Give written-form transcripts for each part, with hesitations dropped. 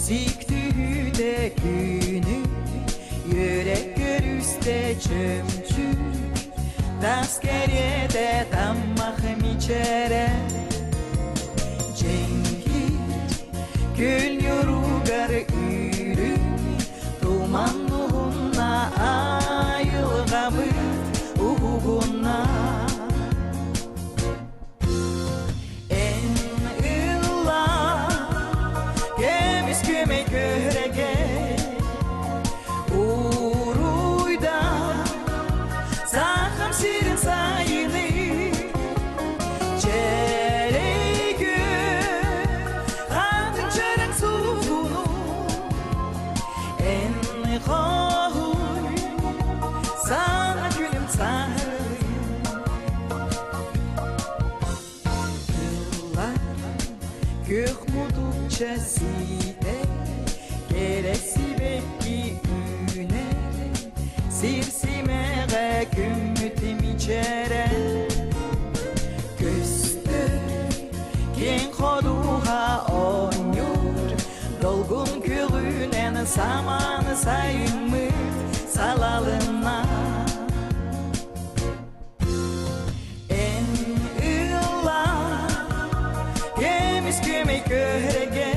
Сиктүүтэ күнү Үөрэ көрүстэ чөмчүк Тас кэриэтэ таммах мичээрэ Дьэҥкир күн ньуругар үрүҥ Туман уһунна айылҕабыт уһугунна Эн ылла көмүс күөмэй көһөрөгө Уруйда сахам сирин сайыны Чэрэй хатын чөрөҥ суугуну Эн хоһуй саҥа күнүм саһарый Тыллар күөх мутукча сиитэ кэрэ сибэкки үүнэр сир симэҕэ күммүт мичээрэ көстөр киэҥ ходуһа оонньуур долгун күҕүнэн самаан сайыммыт салалынна Эн ылла көмүс күөмэй көһөрөгө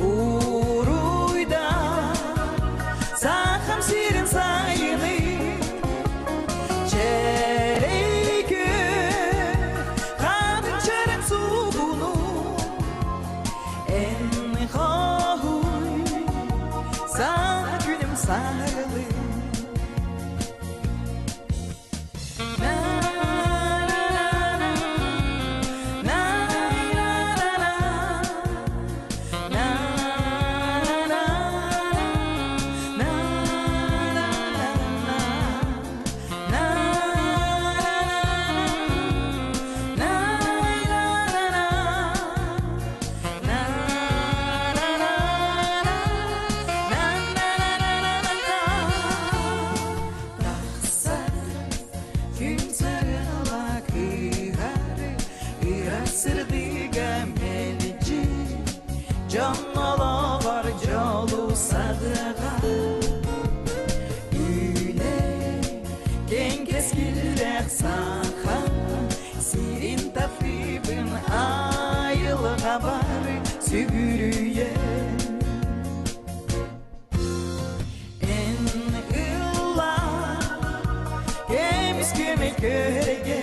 Уруйда сахам сирин сайыны Чэрэй күн хатын чөрөн суугуну Эн хоһуй саҥа күнүм сарылы Тахсар күн сарыала кыыһар ыра сырдыга мэлдьи дьон олоҕор дьолу саҕыаҕа Үүнэ киэҥ кэскиллээх саха сирин таптыыбын айылҕабар сүгүрүйэн Эн ылла көмүс көмө көрөгө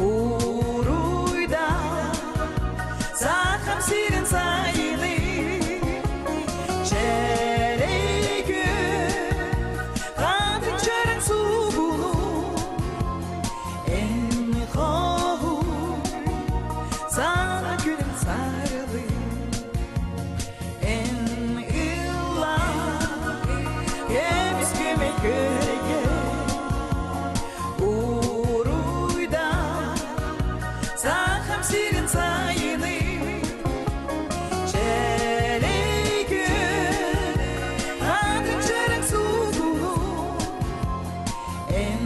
Уруйда сахам сирин сайыны Чэрэй күн хатын чөрөн суугуну Эн хоһуй саҥа күнүм сарылы Эн ылла көмүс көмө көрөгө Уруйда сахам сирин сайыны Чэрэй күн хатын чөрөҥ суугуну Эн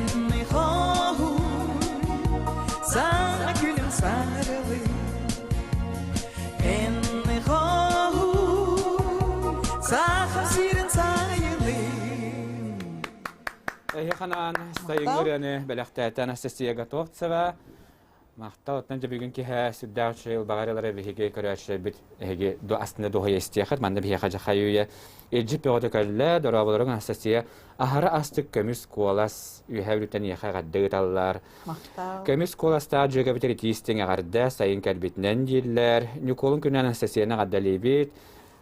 хоһуй саҥа күнүм сарылы Эн хоһуй сахам сирин сайыны Эһи ханаан сайыҥҥы ырыаны бэлэхтээтэ Анастасия Готовцева. Махтал, оттон дьэ бүгүн киһэ сүрдээх үчүгэй ылбаҕар биһиги көрөөччүлэрбит эһиги астына дуһуйа истиэххит. Манна биһиэхэ дьахайыйа илдьит бөҕөтө кэллэ. Дорооболоруҥ Анастасия. Аһара астык көмүс куолас үөһэ үрүттэн эйиэхэ эҕэрдэ ыыталлар. Махтал. Көмүс куоластаах дьүөгэбит итиистиҥ эҕэрдэ сайын кэлбитинэн дииллэр. Ньукуолун күнүн Анастасияны эҕэрдэлиибит.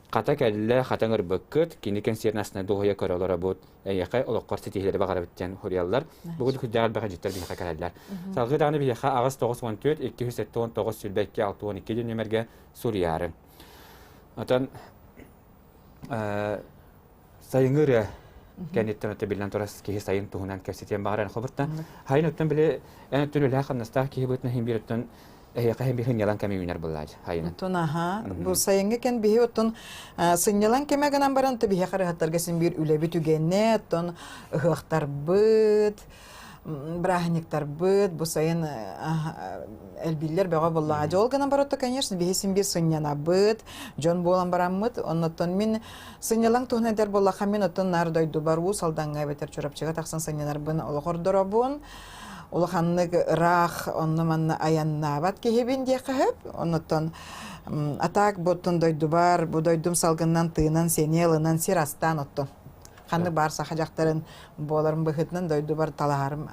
Хата кэллэ, хата ыҥырбыккыт, кини кэнсиэрин астына дуоһуйа көрө олоробут. Эйиэхэ олоххор ситиһиилэри баҕарабыт диэн суруйаллар. Бүгүн күрдээх элбэх дьиттэр биһиэхэ кэлэллэр. Салгыы даҕаны биһиэхэ 8 94 279 22 62 диэн нүмергэ суруйаарын. Отон сайыҥҥы ырыа кэнниттэн өттө биллэн турар киһи сайын туһунан кэпсэтиэн баҕарар хобурта. Хайын өттөн били эн өттүн үлэһэ хамнастаах киһи быытына иһин биир өттөн эһиэхэ иһин биир сынньалаҥ кэми үүнэр былааж хайын. Оттон аха бу сайыҥҥы кэн биһи оттон сынньалаҥ кэмэ гынан баран то биһиэхэ ырыһаттарга син биир үлэбит үгэнэ оттон ыһыахтарбыт. бырааһынньыктарбыт бу сайын элбииллэр бөҕө буоллаҕа. Дьол гынан барытта, конечно, биһи син биир сынньанабыт, дьон буолан бараммыт. Оннуттан мин сынньалаҥ туһунан этэр буоллахха, мин оттон наар дойдубар Уус Алдаҥҥа эбэтэр Чурапчыга тахсан сынньанарбын олох ордоробун. Улаханнык ыраах онно-манна айаннаабат киһибин диэххэ сөп. Оннуттан атаак буттун дойдубар, бу дойдум салгынынан тыынан, сэниэ ылынан сир астаан оттон. Ханнык баар саха дьахтарын буоларым быһыытынан дойдубар талаһарым,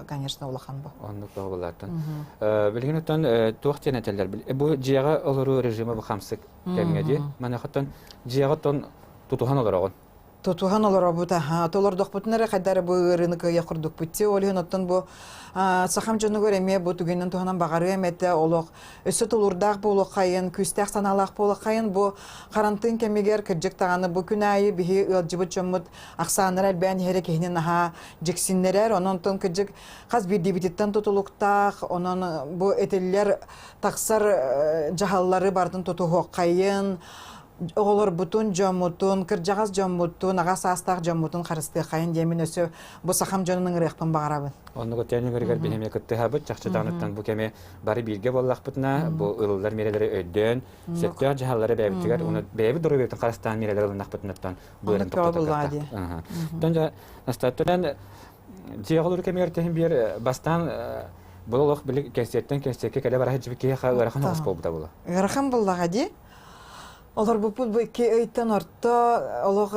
конечно, улахан бу. Оннук буолааттан. Билигин оттон туох диэн этэллэр? Бу дьиэҕэ олоруу режима бу хамсык кэмҥэ дии. Маныхаттан дьиэҕэ оттон тутуһан олороҕун. Тутуһан олоробут, аха. Толордохпутун эрэ хайда эрэ бу ыарыыны кыайа курдукпут. Ол иһин оттон бу сахам дьонугар эмиэ бу түгэнин туһанан баҕарыам этэ олох өссө тулуурдаах буолуоххайын, күүстээх санаалаах буолуоххайын бу харантыын кэмигэр кырдьык даҕаны бу күн аайы биһи ыалдьыбыт дьоммут ахсааннара элбээн иһэрэ киһини наһаа дьиксиннэрэр. Онон онтон кырдьык хас биирдиибититтэн тутулуктаах, онон бу этиллэр тахсар дьаһаллары барытын тутуһуоххайын, оҕолорбутун, дьоммутун, кырдьаҕас дьоммутун, аҕа саастаах дьоммутун харыстыаххайын диэн мин өссө бу сахам дьонун ыҥырыахпын баҕарабын. Оннук өтөөн ыҥырыгар биһиэхэ кыттыһабыт, чахчы даҕаныттан бу кэми бары бииргэ буоллахпытына, бу ылыллар миэрэлэри өйдөөн, сөптөөх дьаһаллары бэйэбитигэр, уну бэйэбит доруобуйабытын харыстаан миэрэлэри ылыннахпытынаттан быарын тоқтатар Тон дьэ, настааттан дьиэҕэ олору кэмигэр тэһин биэр бастаан бұл олох били кэнсиэртэн кэнсиэркэ кэлэ бара сылдьыбыт киһиэхэ ыарахан оҕус буолбута буолуо. Ыарахан буоллаҕа дии. Олорбуппут бу икки ыйтан орто олох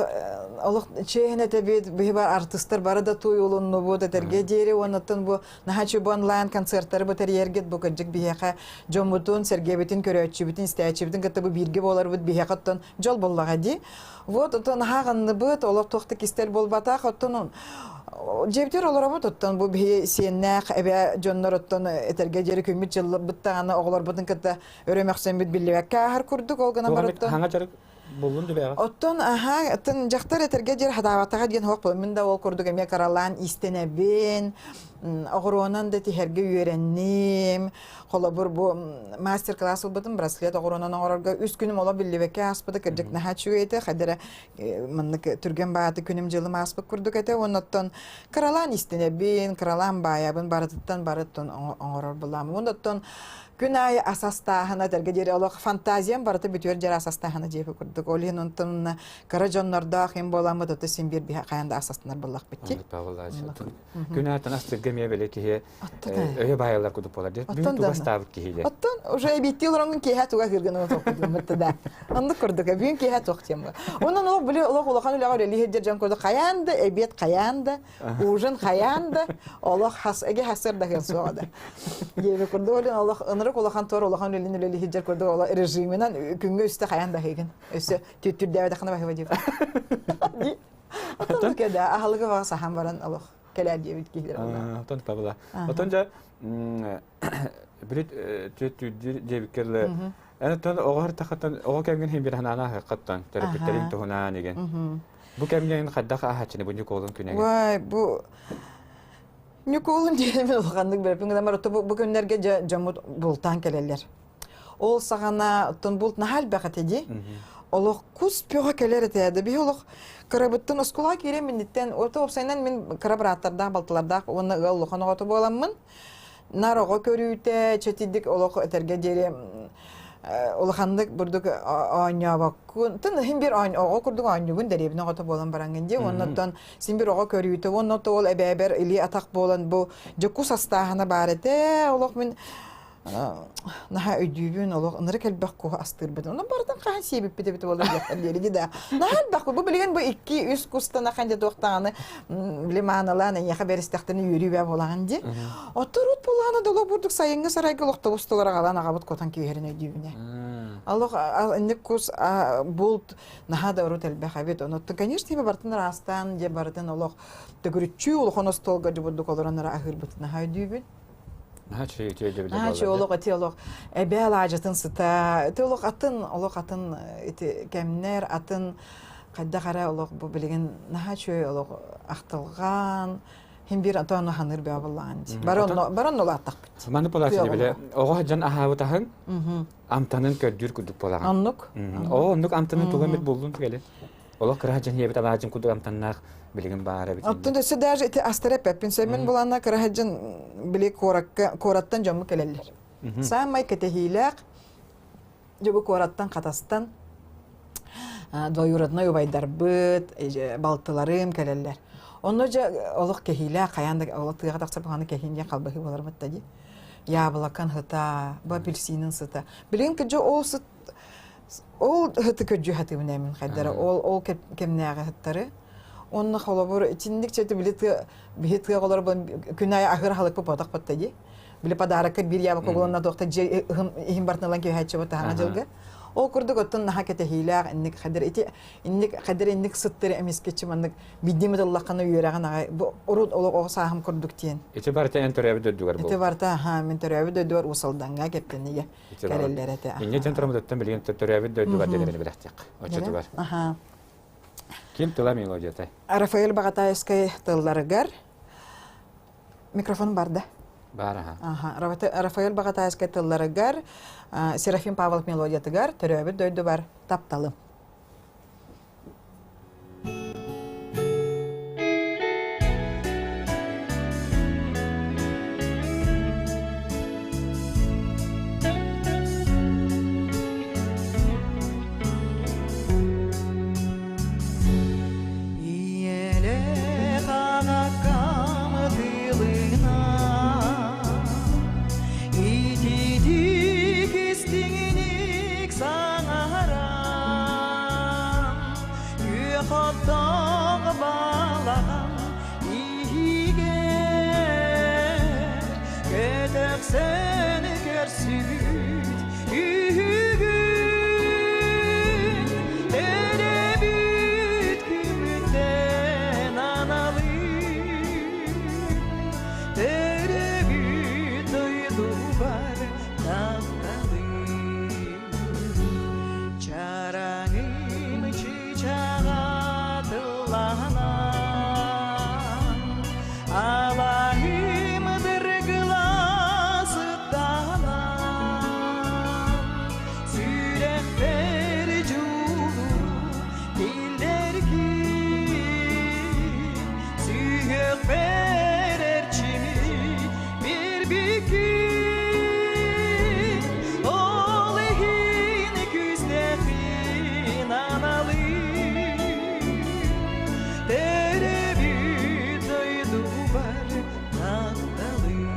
олох чиэһин этэбит биһи бар артыстар бары да туйулуннубут этэргэ диэри уоннаттан бу наһаа бу онлайн концерттары бу тэрийэргит бу кырдьык биһиэхэ дьоммутун сэргэбитин көрөөччүбүтүн истээччибитин кытта бу бииргэ буоларбыт биһиэхэ оттон дьол буоллаҕа дии вот оттон наһаа аҕынныбыт олох туох да кистэл буолбатах оттон дьиэбитигэр олоробут оттон бу биһи сиэннээх эбээ дьоннор оттон этэргэ диэри күммүт дьылларбыт даҕаны оҕолорбутун кытта өрө мөхсөммүт биллибэккэ ааһар курдук ол гынан барыттан хаҥа дьарык буллун дибэҕэ оттон аха оттон дьахтар этэргэ диэр хатаабатаҕа диэн хоох мин да ол курдук эмиэ каралаан иистэнэбин оҕуруонан да тиһэргэ үөрэнним холобур бу мастер-класс ылбытым браслет оҕуруонан оҥорорго үс күнүм олох биллибэккэ ааспыта кырдьык наһаа үчүгэй этэ хайда эрэ маннык түргэн бааты күнүм дьылым ааспыт курдук этэ уонна оттон кыралаан иистэнэбин кыралаан баайабын барытыттан барыттан оҥорор булаам уонна оттон Күн аайы ас астааһына этэргэ диэри олох фантазиям барыта бүтүөр дьэр ас астааһына диэки курдук. Ол иһин онтон кыра дьоннордоох им буоламмыт ото син биир биһа хайан да ас астанар буоллахпыт дии. Күн аайы астырга эмиэ били киһи өйө баайылар курдук буолар. Бүгүн туга астаабыт киһи диye. Оттон уже эбиттии олороҥҥун киэһэ туга кыргын отоппут да. Оннук курдук бүгүн киэһэ туох диэн буолар. Онон ол били олох улахан үлэҕэ үлэлии сылдьар дьон курдук хайаан да эбиэт хайаан да ужин хайаан да олох хас эгэ хасыр да суоҕа да диэби курдук олин олох ынырык улахан туор улахан үлэлин үлэлии сылдьар курдук олох режиминэн күҥҥэ үстэ хайаан да аһыыгын өссө түттүрдээбэтэххинэ баһыба диэбит оттон кэдэ аһылыгы баҕа саһан баран олох кэлээр диэбит киһилэр Отон табыла. Отон дьэ билит түөттүүрдүүр диэбиккерле эн оттон оҕо тахаттан оҕо кэмҥин хин бир ханаана аһыаххаттан төрөппүттэриҥ туһунаан igen Бу кэмҥэ хайдах ааһааччыны бу Ньукуолун күнэ? Уай, бу Ньукуолун диэн мин улаханнык билэппин гынан баран бу күннэргэ дьоммут бултаан кэлэллэр. Ол саҕана оттон булт наһаа элбэх этэ дии. Олох кус бөҕө кэлэр этэ да биһи олох кырабыттан оскуолаҕа киирэн минниттэн ото уопсайынан мин кыра бырааттардаах балтылардаах уонна ыал улахан оҕото буоламмын нар оҕо көрүүтэ чэтидик олох этэргэ диэри улаханнык бурдук оонньообоккун тын иһин бир оҕо курдук оонньугун дэриэбинэ оҕото буолан бараҥҥын дии уонна син бир оҕо көрүүтэ уонна ол эбээбэр илии атах буолан бу дьокуус астааһына баар этэ олох мин наһаа өйдүүбүн олох ынырык элбэх куһу астыырбытын онон барытын хаһан сиэбиппит эбит буолар диэхтэр диэри да наһаа элбэх бу билигин бу икки үс кустан ахан дьэ туохтаҕаны били маанылаан эйиэхэ бэристэхтэринэ үөрүү бээ буолаҕын дии Оттор от буолаана доло бурдук сайыҥҥы сарайга олохтобус тулар аҕалан аҕабыт куотан кииһэрин өйдүүбүнэ. Алох инник кус булт наһаа да урут элбэх эбит. Онуттан, конечно, тиба барытын ыраастаан, дьэ барытын олох төгүрүччүү улахан остуолга дьубурдук олорон ара аһыырбытын наһаа өйдүүбүн. Наһаа үчүгэй үтүө өйдөбүлэ Наһаа үчүгэй олох ити олох эбээ алаадьытын сыта, ити олох атын, олох атын ити кэмнэр, атын хайдах эрэ олох бу билигин наһаа үчүгэй олох ахтылҕан, Хин биир отону ханыыр бөҕө буоллаҕын дии. Бары онно улааттахпыт. Маны буолааччы биле оҕо дьон аһаабыт аһын амтанын көрдүүр курдук буолаҕын. Оннук. Оо, оннук амтанын туга эмит буллун түгели. Олох кыра дьон ийэбит алаадьын курдук амтаннаах. билигин баар эбит. Оттон өссө даже ити астара эппэппин. Сэммин буланна кыраһадьын били куоракка куораттан дьомму кэлэллэр. Саамай кэтэһиилээх дьэ бу куораттан Хатастан двоюродной убайдарбыт, балтыларым кэлэллэр. Онно дьэ олох кэһиилээх хайаан да олох тыаҕа тахсар буһаны кэһиин диэн халбаһыы буоларбыт да дии. Яблокан сыта, бу апельсинын сыта. Билигин кыдьы ол сыт ол сыты көрдүү сатыыбын эмин хайдара ол ол кэмнээҕи сыттары. Онно холобур итинник чэти били тыа биһи тыа олор күн аайы аһыыр аһылыкпыт буотах батта дии. Били подарокка биир яблоко буланна туохта дьиэ иһин бартын ылан киһээччи бу таһаҥа дьылга. Ол курдук оттон наһаа кэтэһиилээх инник хадыр ити инник хадыр инник сыттыр эмискеччи маннык биддим ытыллаххына үөрэҕин аҕай бу урут олох оҕо сааһым курдук диэн. Ити барыта эн төрөөбүт дойдугар Ити барыта аха мин төрөөбүт дойдубар Уус Алданга Кэптэнигэ кэлэллэр этэ. Инньэ дьон турамытыттан билигин төрөөбүт дойдугар диэн билэхтиэх. Оччотугар. Аха. Ким тыла мелодията? Рафаэль Баҕатаевскай тылларыгар Микрофон барда. Бар аха. Аха. Рафаэль Баҕатаевскай тылларыгар Серафим Павлов мелодиятыгар төрөөбүт дойдубар тапталым. Ийэлээх аҕаккам тылынан ититик истиҥник саҥаран күөх оттоох балаҕан иһигэр көтөхсөн көрсүбүт үһүгүн Төрөбүт күммүттэн аналым, төрөбүт дойдубар тапталым. Чараҥым чыычааҕа тылланан, алаһым дыргыла сыттанан, Сүрэхпэр дьулуру биллэргин, Сүһүөхпэр эрчими биэрбиккин, Ол иһин күүстээхпин аналым, Төрөөбүт дойдубар тапталым.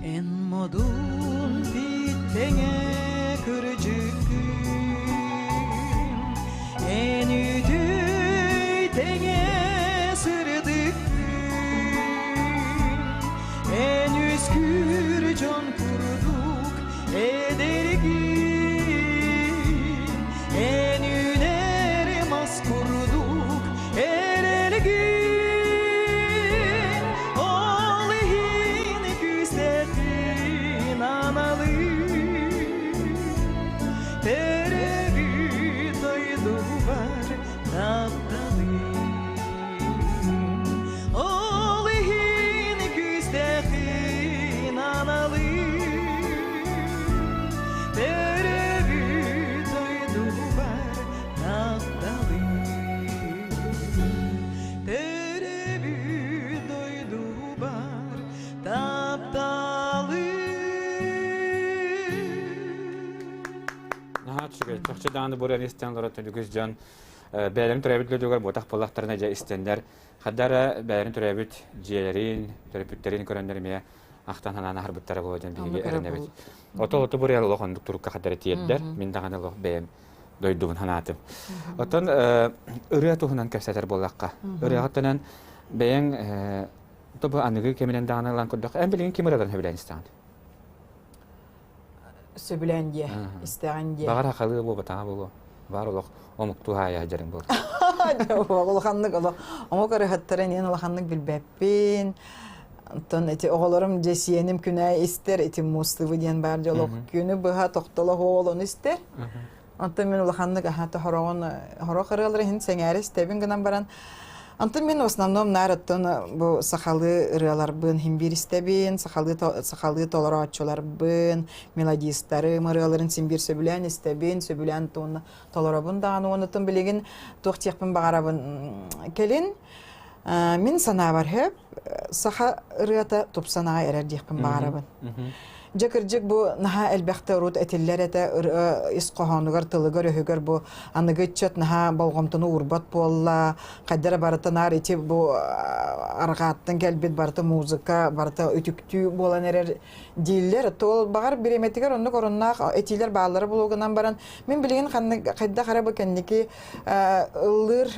Эн модун питтэҥэ кырдьыккын, Эн үтүй тэҥэ сырдыккын, Эн үскүүр дьон курдук эдэргин, Эн үүнэр мас курдук эрэлгин, Ол иһин күүстэтин аналын, Төрөөбүт дойдубар тапталын. Ол иһин күүстээхин аналын, Төрөөбүт дойдубар тапталын. Төрөөбүт дойдубар тапталын. Наһаа үчүгэй. Чахчы даҕаны буран истэн олорор үгүс дьон бэйэлэрин төрөөбүт дойдугар буотах буоллахтарына дьэ истэннэр хадда эрэ бэйэлэрин төрөөбүт дьиэлэрин, төрөппүттэрин көрөннөр эмиэ ахтан санаан аһарбыттара буолуо диэн биһиги эрэнэбит. Ото ото буруйал олох оннук турукка хаддара тиэрдэр. Мин даҕаны олох бэйэм дойдубун санаатым. Оттон ырыа туһунан кэпсэтэр буоллахха, ырыаҕыттанан бэйэҥ тобу аныгы кэминэн даҕаны ылан көрдөххө, эн билигин ким ырыаларын сөбүлээн истэҕин? Сөбүлээн диэ, истэҕин диэ. Баҕар хахалыы буолбатаҕа буолуо. Баар олох омуктуу хаайа дьарыҥ буолар. Улаханнык олох омук ырыһыттарын иэн улаханнык билбэппин. Онтон ити оҕолорум дьэ сиэним күнэ истэр, ити муз-тв диэн баар дьэ олох күнү быһа тохтоло оҕолону истэр. Онтон мин улаханнык аха хороҕун хорох ырыалары иһин сэҥээрэ истэбин гынан баран. Онтон мин в основном наар оттон бу сахалыы ырыаларбын иһин биир истэбин, сахалыы сахалыы толорооччуларбын, мелодистарым ырыаларын син биир сөбүлээн истэбин, сөбүлээн туонна толоробун даҕаны уонна билигин туох диэхпин баҕарабын кэлин мин санаабар сөп саха ырыата тупсан аҕай эрэр диэхпин баҕарабын. Дьэ кырдьык бу наһаа элбэхтэ урут этиллэр этэ ырыа ис хоһоонугар тылыгар-өһүгэр бу аныгы ыччат наһаа болҕомтону уурбат буолла хайдара барыта наар ити бу арҕааттан кэлбит барыта музыка барыта үтүктүү буолан эрэр дииллэр. Ол баҕар бириэмэтигэр оннук оруннаах этиилэр бааллара буолугунан баран мин билигин ханнык хайдах эрэ бу кэнники ыллыыр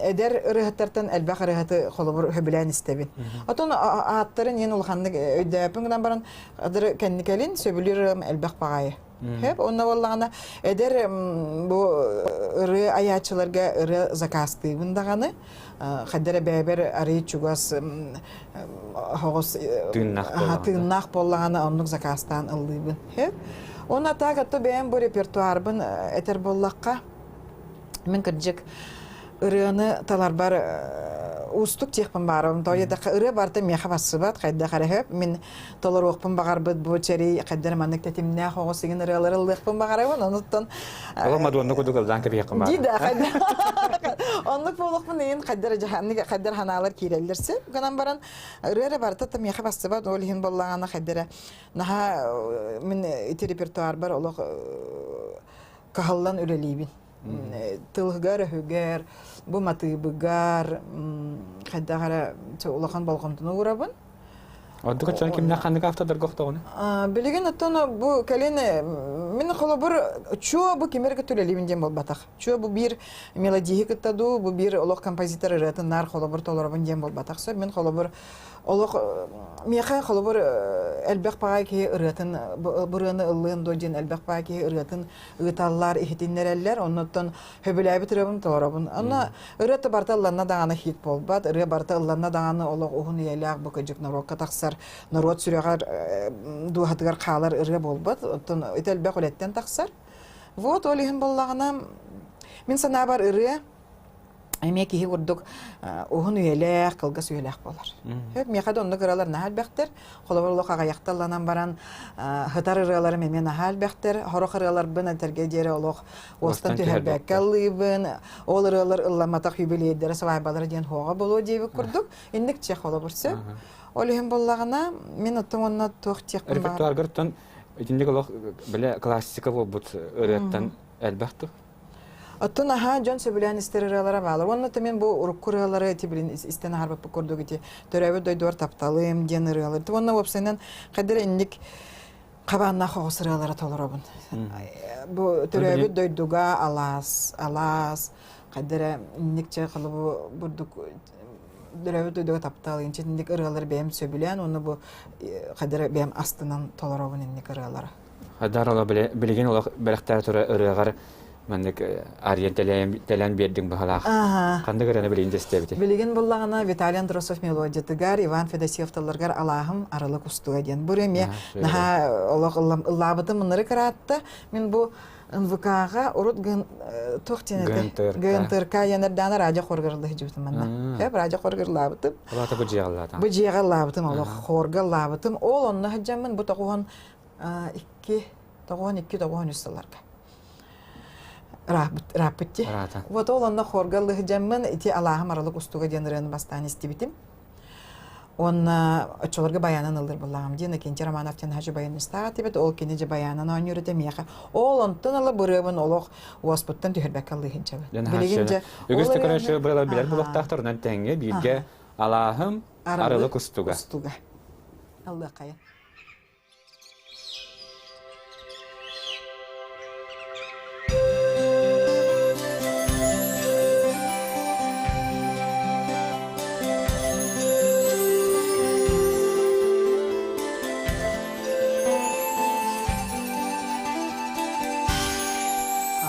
эдэр ырыаһыттартан элбэх ырыаһыты холобур сөбүлээн истэбин. Отон ааттарын иэн улаханнык өйдөөпүн гынан баран адыр кэнникэлин сөбүлүүр ырыам элбэх баҕайы. Хөп онно буоллаҕына эдэр бу ырыа айааччыларга ырыа заказтыыбын даҕаны хайдара бэйэбэр арый чугас оҕус тыыннаах буоллаҕына оннук заказтаан ыллыыбын. Уонна так ато бэйэм бу репертуарбын этэр буоллахха мин кырдьык ырыаны таларбар уустук диэхпин баарым. Тоҕо диэтэххэ ырыа барыта миэхэ барсыбат, хайдах эрэ сөп. Мин толоруохпун баҕарбыт бу чэрий хайдах маннык тэтимнээх оҕо сигин ырыалары ыллыахпын баҕарабын. Онуттан Ол Мадонна курдук ыллаан кэбиһиэххин баара. Дии да оннук буолуохпун иһин хайдар дьаһаннык хайдар ханаалар киирэллэр сөп гынан баран ырыа эрэ барыта та миэхэ барсыбат ол иһин буоллаҕына хайдара наһаа мин ити репертуарбар олох кыһаллан үлэлиибин тылыгар-өһүгэр, бу матыыбыгар хайдах эрэ улахан болҕомтону уурабын. Ордук оччоон кимнээх ханнык автордарга охтоҕуна? Билигин оттон бу кэлин мин холобур чуо бу кимэргэ түлэлиибин диэн буолбатах. Чуо бу биир мелодиһы кытта дуу, бу биир олох композитор ырыатын наар холобур толоробун диэн буолбатах. Сөп мин холобур олох миэхэ холобур элбэх баҕай киһи ырыатын бу ырыаны ыллыан дуо диэн элбэх баҕай киһи ырыатын ыыталлар, иһитиннэрэллэр. Оннуттан сөбүлээбит ырыабын толоробун. Онно ырыа да барыта ылланна даҕаны хит буолбат, ырыа барыта ылланна даҕаны олох уһун үйэлээх бу кыдьык норуокка тахсар, норуот сүрэҕэр дууһатыгар хаалар ырыа буолбат. Оттон ити элбэх үлэттэн тахсар. Вот ол иһин буоллаҕына, мин санаабар ырыа эмиэ киһи курдук уһун үйэлээх, кылгас үйэлээх буолар. Хөп миэхэ да оннук ырыалар наһаа элбэхтэр. Холобур олох аҕыйахталланан баран хытар ырыаларым эмиэ наһаа элбэхтэр. Хорох ырыаларбын этэргэ диэри олох уостан түһэрбэккэ ыллыыбын. Ол ырыалар ылламматах юбилейдэрэ, свадьбалара диэн хуоҕа буолуо диэбит курдук. Инник чех холобур сөп. Ол иһин буоллаҕына, мин оттон уонна туох диэхпин баҕар. Репертуаргар итинник олох бile классика буолбут ырыаттан элбэх тух. Оттон аһаа дьон сөбүлээн истэр ырыалара баалар. Уонна то мин бу урукку ырыалары ити билин истэн аһарбаппыт курдук ити төрөөбүт дойдубар тапталым диэн ырыалар. Уонна уопсайынан хайдара инник хабааннаах оҕус ырыалары толоробун. Бу төрөөбүт дойдуга алаас, алаас, хайдара инник чэ холобу бурдук төрөөбүт дойдуга таптал инчитинник ырыалары бэйэм сөбүлээн уонна бу хайдара бэйэм астынан толоробун инник ырыалары. Хайдар ола билигин олох бэлэхтээ тура ырыаҕар маннык арыйан тэлээн биэрдиҥ баһалаах. Ханнык ырыаны билигин дэстэбити? Билигин буллаҕына Виталий Андросов мелодиятыгар, Иван Федосеев тылларыгар Алааһым арылык устуга диэн. Бу эмиэ наһаа олох ыллаабытым ынырык ыраатта. Мин бу НВК-ҕа урут туох диэн этэ? ГНТРК янардаана радио хоргар ыллаһыдьыбытым манна. Хөп радио хоргар ыллаабытым. Олата бу дьиэҕэ ыллаатам. Бу дьиэҕэ ыллаабытым, олох хорга ыллаабытым. Ол онно сылдьаммын бу тоҕуһун икки 92 93 сылларга ырааппыт дии. Вот ол онно хорга ыллыһыдьаммын ити алааһым аралык устуга диэн ырыаны бастаан истибитим. Уонна оччолорго баянын ыллыр буллаҕым диэн Акинти Романов диэн хачы баянистаах этибит. Ол кини же баянын оонньуур этэ миэхэ. Ол онтон ыла бырыабын олох уоспуттан түһэрбэккэ ыллыһынчабын. Билигин дьэ Үгүс көрөөччү быралар билэр булуохтаахтар, онон тэҥҥэ бииргэ алааһым арылык устуга. Устуга. Аллыаххайа.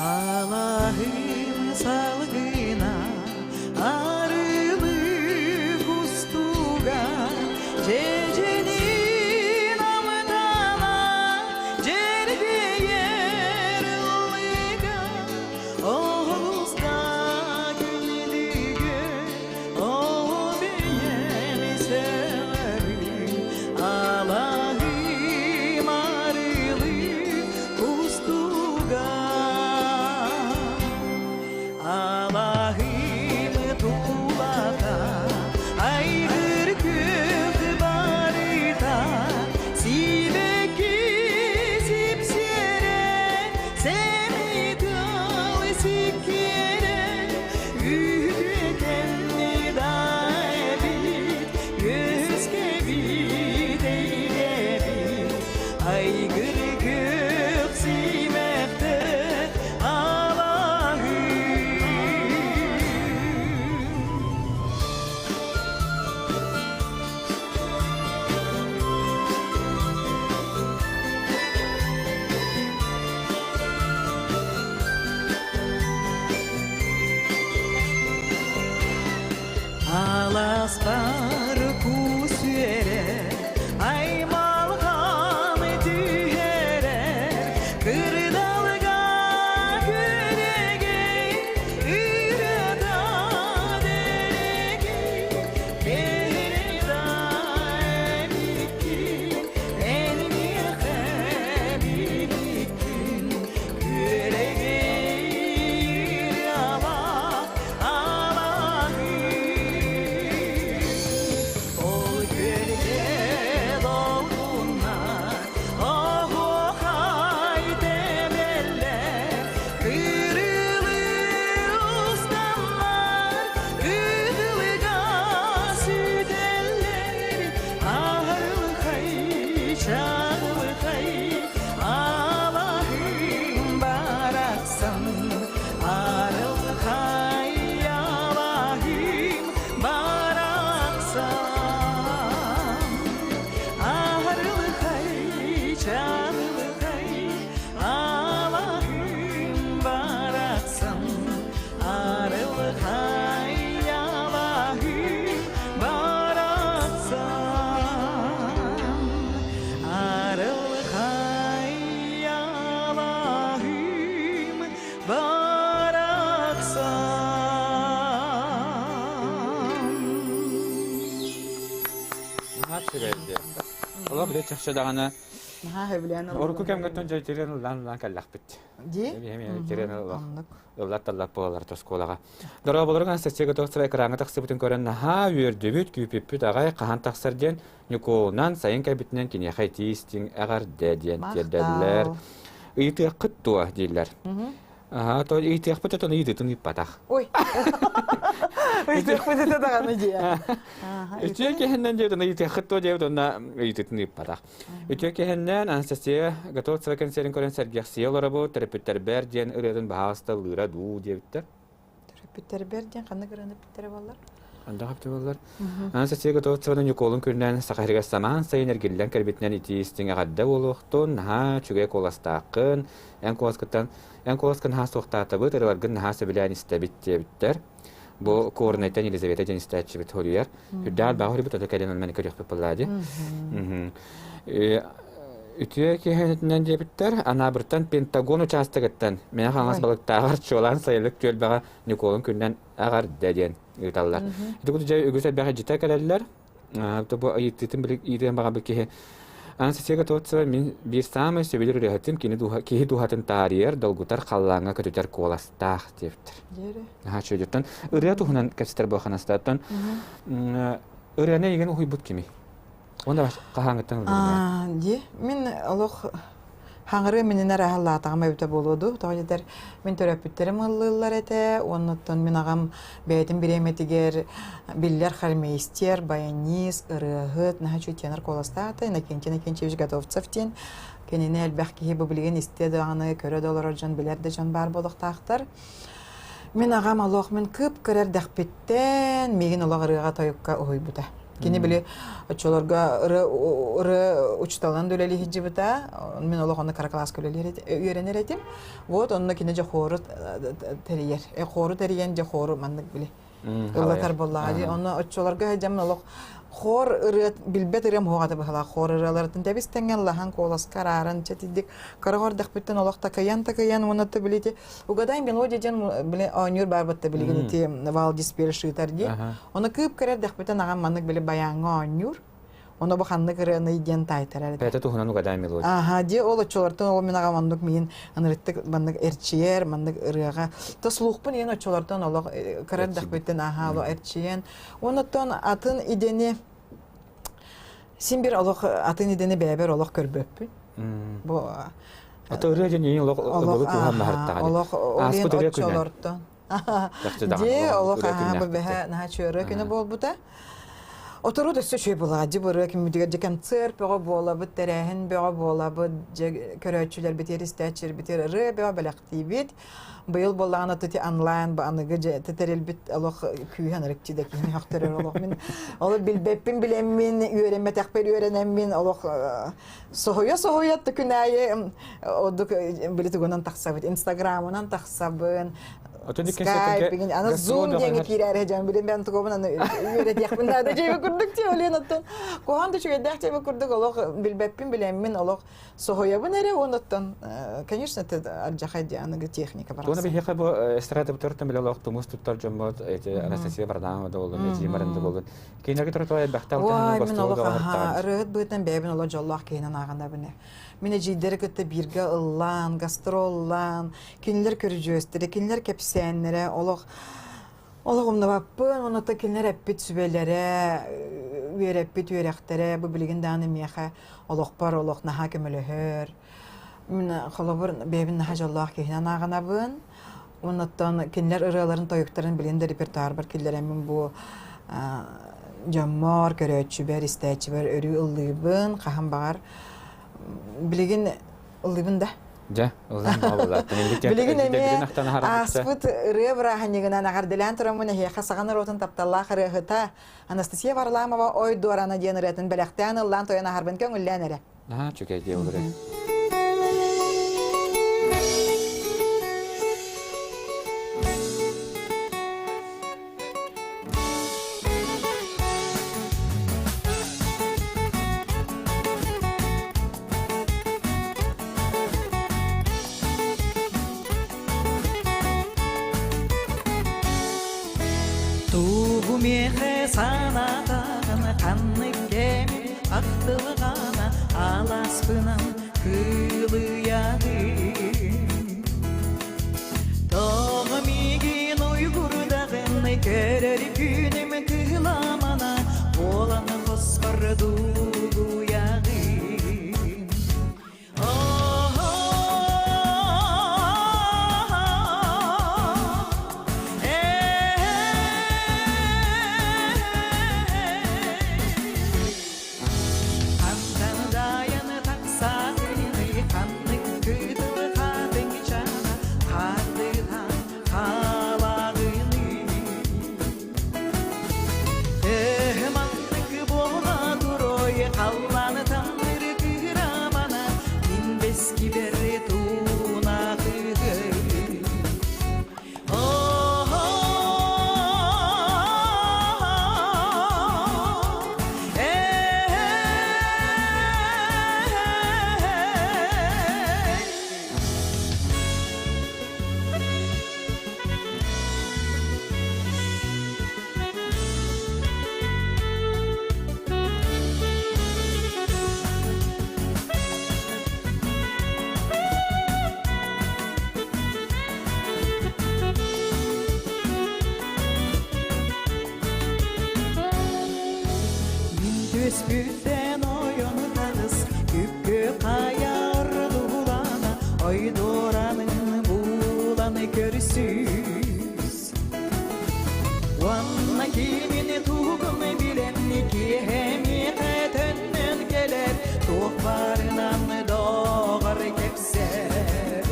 Алаһым салгына арылы кустуга дьэдьэни. чаҕылхай алаһым барахсан арылхай алаһым барахсан арылхай чаҕылхай алаһым барахсан арылхай алаһым барахсан арылхай алаһым барахсан. Наһаа үчүгэйди. Олох билэ чахчы даҕаны Наһаа сөбүлээн Урукку кэмҥэ дьэ тирэн ыллаан ыллаан кэллэхпит. Дии? Эми тирэн ыллах. Оннук. Ыллар-таллар буолалар оскуолаҕа. Дорооболоруҥ Анастасия Готовцева экраҥҥа тахсыбытын көрөн наһаа үөрдүбүт, күүпүппүт аҕай хаһан тахсар диэн Ньукуолунан сайын кэлбитинэн киниэхэ итии-истиҥ эҕэрдэ диэн тиэрдэллэр. Ыйытыаххыт дуо дииллэр. Аһаа, то ыйытыахпыт отон ыйытыытын ыыппатах. Ой. Ыйытыахпыт этэ даҕаны дии. Үтүө киһиннэн диэбит, ыйытыаххыт дуо диэбит, онно ыйытыытын ыыппатах. Үтүө киһиннэн Анастасия Готовцева кэнсиэрин көрөн сэргэхсийэ олоробут, төрөппүттэрбэр диэн ырыатын баһаалыста ыллыыра дуу диэбиттэр. Төрөппүттэрбэр диэн ханнык ырыаны эппиттэрэ буоллар? Ханнык эппитэ буоллар? Анастасия Готовцеваны Ньукуолун күнүнэн Саха сиригэр самаан сайын эргиллэн кэлбитинэн итии истиҥ эҕэрдэ буолуохтун, наһаа үчүгэй куоластааххын, эн куоласкыттан эн куоласкын наһаа суохтаатабыт, ырыаларгын наһаа сөбүлээн истэбит диэбиттэр. Бу Куорунайтан Елизавета диэн истээччибит хоруйар. Үрдээх элбэх хоруйбут, ото кэлин онно көрүөхпүт буоллаа дии. Үтүө киһитинэн диэбиттэр, Анаабыртан Пентагон учаастагыттан Мэҥэ Хаҥалас балыктааҕар чуолаан сайылык түөлбэҕэ Ньукуолун күнүнэн эҕэрдэ диэн ыыталлар. Ити курдук дьэ үгүс элбэх илдьитэ кэлэллэр. Бу ыйытыытын ыйытыан баҕарбыт киһи Анастасия Готовцева мин биир саамай сөбүлүүр ырыаһытым кини дууһа, киһи дууһатын таарыйар, долгутар, халлааҥҥа көтүтэр куоластаах диэбиттэр. Наһаа үчүгэйдиттэн ырыа туһунан кэпсэтэр буолханастааттан ырыаны эйигин уһуйбут кимий? Уонна хаһааҥҥыттан ыллыгын? Дии, мин олох хаҥырыы минин араһаллаатаҕым эбитэ буолуо дуу. Тоҕо диэтэр мин төрөппүттэрим ыллыыллар этэ, уоннуттан мин аҕам бэйэтин бириэмэтигэр биллэр хормейстер, баянист, ырыаһыт, наһаа үчүгэй тенор куоластаах этэ, Иннокентий Иннокентьевич Готовцев диэн. Кинини элбэх киһи бу билигин истэ даҕаны, көрө да олорор дьон, билэр да дьон баар буолуохтаахтар. Мин аҕам олох мин кып-кыра эрдэхпиттэн миигин олох ырыаҕа-тойукка уһуйбута. Кини били оччолорго ырыа ырыа учууталынан да үлэлии сылдьыбыта. Мин олох онно кыра кылааска үлэлиир үөрэнэр этим. Вот онно кини дьэ хуору тэрийэр. Хуору тэрийэн дьэ хуору маннык били ыллатар буоллаҕа дии. Онно оччолорго сылдьаммын олох хор ырыа билбэт ырыам уһуоҕата быһалаах хор ырыаларыттан тэбис тэҥҥэ ыллаһан куоласка арааран чэтидик кыра хордахпыттан олох такайан такайан уонна то билити угадай мелодия диэн били оонньуур баар батта билигин ити Валдис Першитер дии Ону кыып кэрэр дэхпитин аҕам маннык били байааҥҥа оонньуур. Ону бу ханнык ырыаный диэн таайтарар этэ. Бэйэтэ туһунан угадай мелодия. Аха, дии ол оччолортон ол мин аҕам оннук миин ынырыттык маннык эрчийэр, маннык ырыаҕа. То слухпун иэн оччолортон олох кырар дэхпиттин аха олох эрчийэн. Онуттан атын идэни син бир олох атын идэни бэйэбэр олох көрбөппүн. Бу Ата ырыа дьон иин олох олох куһан маһартаҕа. Олох Ааспыт ырыа күнэ. оччолортон. Дьиэ олох аһаа бу бэһэ наһаа чүөрэ күнэ буолбута. Отору да өссө үчүгэй буолаҕа дьи бырыа күммүтүгэр дьэ концерт бөҕө буолабыт, тэрээһин бөҕө буолабыт, дьэ көрөөччүлэрбитигэр, истээччилэрбитигэр ырыа бөҕө бэлэхтиибит. Быйыл буоллаҕына тути онлайн бу аныгы дьэ тэрилбит олох күүһэ ынырыкчы да киһини сөхтөрөр олох мин олох билбэппин билэммин, үөрэммэтэхпэр үөрэнэммин олох соһуйа-соһуйа күн аайы ордук били тугунан тахсабыт инстаграмынан тахсабын Skype игин аны Zoom диэҥи киирээри дьон билин бэн тугубун аны үөрэтиэхпин наада дьиэбэ курдук диэбилин оттон куһаҕан да үчүгэйдээх дьиэбэ курдук олох билбэппин билэммин олох соһуйабын эрэ уонуттан конечно это алдьархай диэ аныгы техника барахсан. Туона биһиэхэ бу эстрада бутартан билэ олох тумус туттар дьоммут эти Анастасия Варламова да боллун, Эдьиий Марында боллун. Кинилэргэ тротуар элбэхтэ Ой, мин олох аһа ырыаһыт быһыытынан бэйэбин олох дьоллоох киһинэн ааҕынабын. Мин эдьиийдэри кытта бииргэ ыллаан, гастроллаан, кинилэр көрүдьүөстэрэ, кинилэр кэпсээннэрэ олох олох умнубаппын. Онуота кинилэр эппит сүбэлэрэ, үөрэппит үөрэхтэрэ бу билигин даҕаны миэхэ олохпор олох наһаа көмөлөһөр. Мин холобур бэйэбин наһаа дьоллоох киһинэн ааҕынабын. Оннуттан кинилэр ырыаларын, тойуктарын билин да репертуарбар киллэрэммин бу дьоммор, көрөөччүбэр, истээччибэр өрүү ыллыыбын, хаһан баҕар. Билигин ыллыбын да. Дьэ, ыллаан баҕа Билигин эмиэ ааспыт ырыа бырааһынньыгынан эҕэрдэлээн тураммын эһиэхэ саха норуотун тапталлаах ырыаһыта Анастасия Варламова «Ой дуорана» диэн ырыатын бэлэхтээн ыллаан тойон аһарбын көҥүллээн эрэ. Наһаа үчүгэй дии ол ырыа. Тугу миэхэ санаатаҕын ханнык кэми ахтылҕана алааспынан кыылыйаҕын Тоҕо миигин уйгурдаҕын көрөр күнүм кыламана буолан хоспор дугуйаҕын Хантан дайаны тахсаатыны ханнык кытылы хатыҥчана хардыһан хаалаҕыны Төһө буола турой халлааны таҥныры кырамана мин бэскибэр туунатыгый Мин түспүттэн ойон таҕыс, күпкө хайар дуулана, ойдуоранын булан көрсүс. Уонна кимини тугун билэн киэһэмиэхэ төннөн кэлэр, туох барынан доҕор кэпсэр.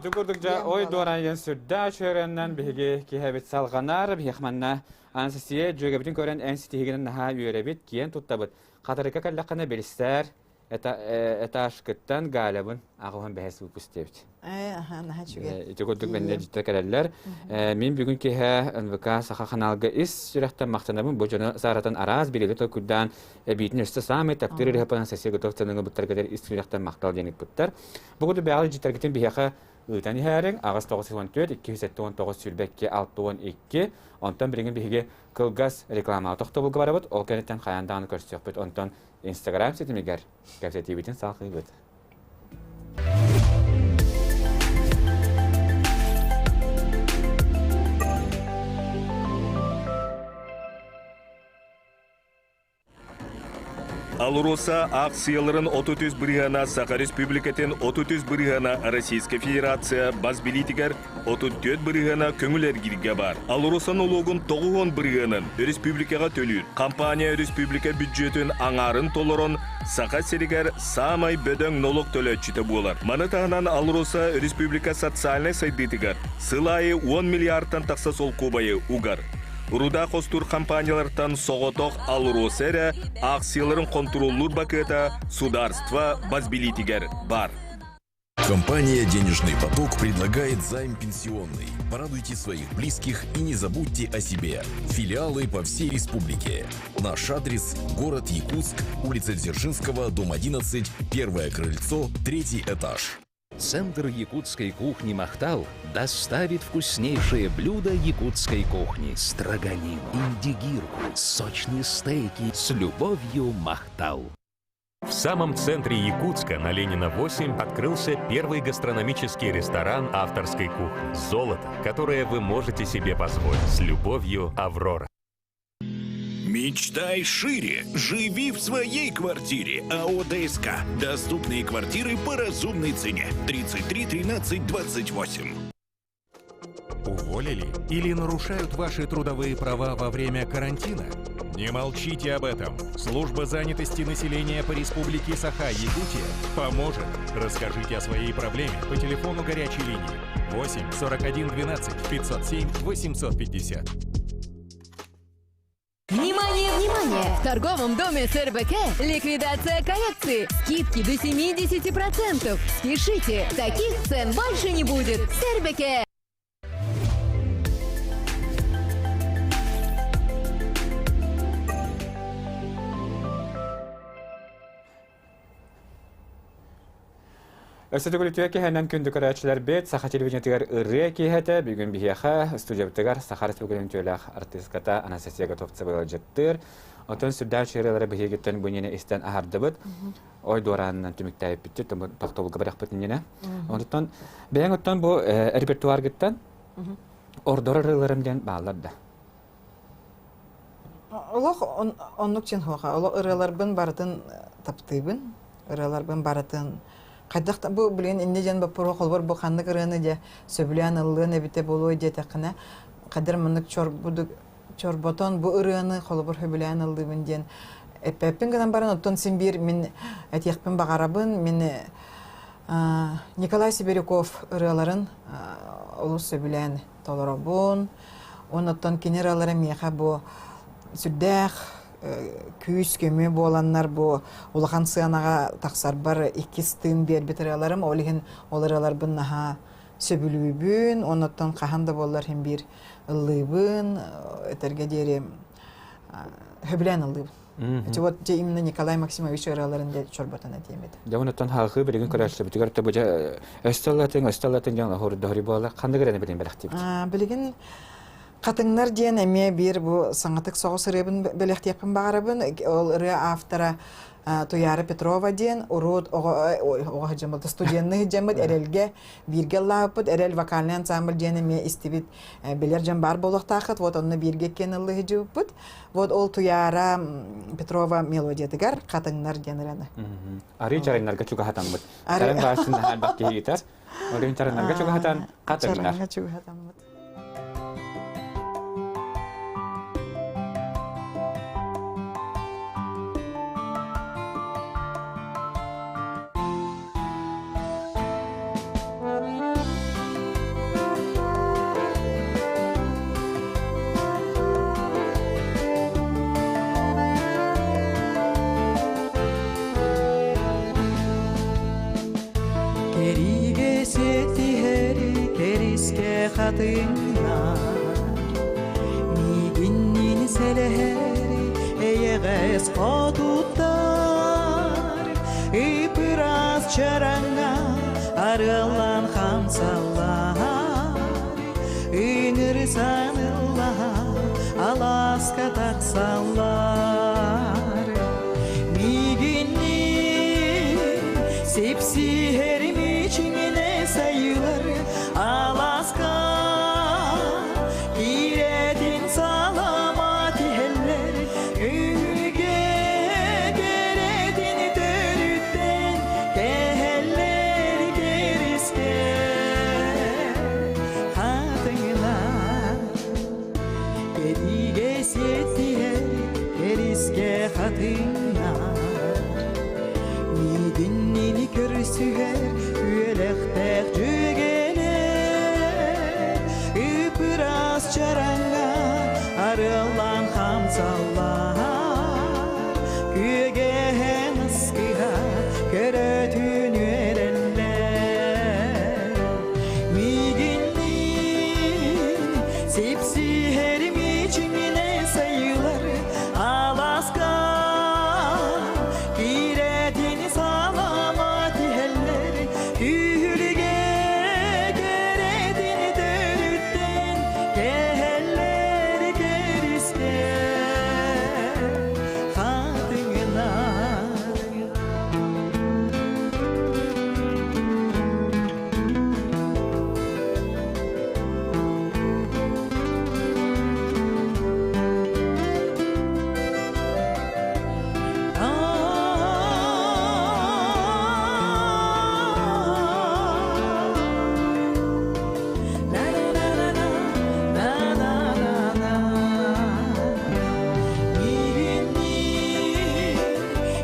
Ити курдук дьэ ой дуораайан сүрдээх үчүгэрэннэн биһиги киһэбит салҕанар биһиэх манна Анастасия дьүөгэбитин көрөн эн ситиһигинэн наһаа үөрэбит, киэн туттабыт. Хатырыкка кэллэххинэ билсээр, этажкыттан Галябын аҕыһын бэһэс выпуск диэбит. Наһаа үчүгэй. Ити курдук мэннэ дьиттэ кэлэллэр. Мин бүгүн киһэ НВК Саха ханаалга ис сүрэхтэн махтанабын. Бу дьону сааратан араас билиги толкуйдаан эбиитин өссө саамай таптыыр ырыһапынан сессия готов ценыҥы буттаргытар ис сүрэхтэн махтал диэн ыппыттар. Бу курдук бэҕэл дьиттэргитин биһиэхэ ыытан иһээриҥ аҕыс 914 279 22 62 онтон билигин биһиги кылгас рекламаҕа тохтобулга барабыт ол кэнниттэн хайаан даҕаны көрсүөхпүт онтон Инстаграм ситимигэр кэпсэтиибитин салҕыыбыт. АЛРОСА аахсыйаларын 33 бырыһыана Саха Республикатын 33 бырыһыана Российскай Федерация бас билиитигэр 34 бырыһыана көҥүл эргииргэ баар. АЛРОСА нолуогун 90 бырыһыанын республикаҕа төлүүр. Компания республика бүддьүөтүн аҥаарын толорон Саха сиригэр саамай бөдөҥ нолуок төлөөччүтэ буолар. Маны таһынан АЛРОСА республика социальнай сайдыытыгар сыл аайы 10 миллиардтан тахса солкуобайы угар. Руда хостуур компаниялартан соҕотох АЛРОСА эрэ аахсыйаларын хонтуруоллуур бакыата судаарство бас билиитигэр баар. Компания «Денежный поток» предлагает займ пенсионный. Порадуйте своих близких и не забудьте о себе. Филиалы по всей республике. Наш адрес – город Якутск, улица Дзержинского, дом 11, первое крыльцо, третий этаж. Центр якутской кухни «Махтал» доставит вкуснейшие блюда якутской кухни. Строганину, индигирку, сочные стейки. С любовью, «Махтал». В самом центре Якутска на Ленина 8 открылся первый гастрономический ресторан авторской кухни. Золото, которое вы можете себе позволить. С любовью, Аврора. Мечтай шире. Живи в своей квартире. АО ДСК. Доступные квартиры по разумной цене. 33 13 28. Уволили или нарушают ваши трудовые права во время карантина? Не молчите об этом. Служба занятости населения по Республике Саха-Якутия поможет. Расскажите о своей проблеме по телефону горячей линии 8 41 12 507 850. Внимание, внимание! В торговом доме СРБК ликвидация коллекции. Скидки до 70%. Спешите, таких цен больше не будет. СРБК! Өссө төгүл үтүө киэһэнэн күндү көрөөччүлэрбит, Саха телевидениетыгар ырыа киэһэтэ бүгүн биһиэхэ студиябытыгар Саха Республикатын үтүөлээх артыыската Анастасия Готовцева ыалдьыттыыр. Оттон сүрдээх ырыалары биһигиттэн бу иннинэ истэн аһардыбыт. Ой дуораанынан түмүктээбиппит, тохтобулга барахпыт иннинэ. Онтон бэйэҥ оттон бу репертуаргыттан ордорор ырыаларым диэн бааллар да. Олох оннук чин хуоха. Олох ырыаларбын барытын таптыыбын. Ырыаларбын барытын хайдах да бу билигин инньэ диэн боппуруо холбор бу ханнык ырыаны дьэ сөбүлээн ыллыан эбитэ буолуой диэтэххинэ хадыр маннык чорбудук чорботон бу ырыаны холобур сөбүлээн ыллыыбын диэн эппэппин гынан баран оттон син биир мин этиэхпин баҕарабын мин Николай Сибиряков ырыаларын олус сөбүлээн толоробун оннуттан кини ырыалара миэхэ бу сүрдээх күүс-көмө буоланнар бу улахан сыанаҕа тахсарбар иккис тыын биэрбит ырыаларым ол иһин ол ырыаларбын наһаа сөбүлүүбүн оннуттан хаһан да буоллар иһин биир ыллыыбын этэргэ диэри сөбүлээн ыллыыбын Эти вот дьэ именно Николай Максимович ырыаларын дьэ чорботон этиэм этэ. Дьэ онуттан хаалхыы билигин көрөөччүбүтүгэр да бу дьэ өстөллатын өстөллатын дьон оһурдоһури буола ханнык эрэ билин бэлэхтиибит. Билигин Хатыҥнар диэн эмиэ биир бу саҥатык соҕус ырыабын бэлэхтиэхпин баҕарабын. Ол ырыа автора Туяра Петрова диэн урут оҕо оҕо дьаммыт студенный дьаммыт Эрэлгэ бииргэ ыллаабыппыт Эрэл вокальный ансамбль диэн эмиэ истибит билэр дьон баар буолуохтааххыт вот онно бииргэ иккиэн ыллыһыдьыбыппыт вот ол Туяра Петрова мелодиятыгар Хатыҥнар диэн ырыаны Арыы чарыҥнарга чугаһатаммыт. Чарыҥ баарсын наһаа элбэх киһи ыытар. Ол чарыҥнарга чугаһатан хатыҥнар. Чарыҥҥа чугаһатаммыт. Кэриигэ сиэтиһэри кэрискэ хатыҥнар Миигинниин сэлэһэри эйэҕэс хотуттар Ып-ыраас чараҥҥа арыаллаан хамсаллар Ыҥырсан ыллаһа алааска тахсаллар Миигинниин сипсиһэрим ичиҥинэ сайылар алааска киирэтин салама тиһэллэр Үгэ кэрэтин төрүттэн кэһэллэр кэрискэ хатыҥнар Кэриигэ сиэтиһэр кэрискэ хатыҥнар Миигиннини көрсүһэр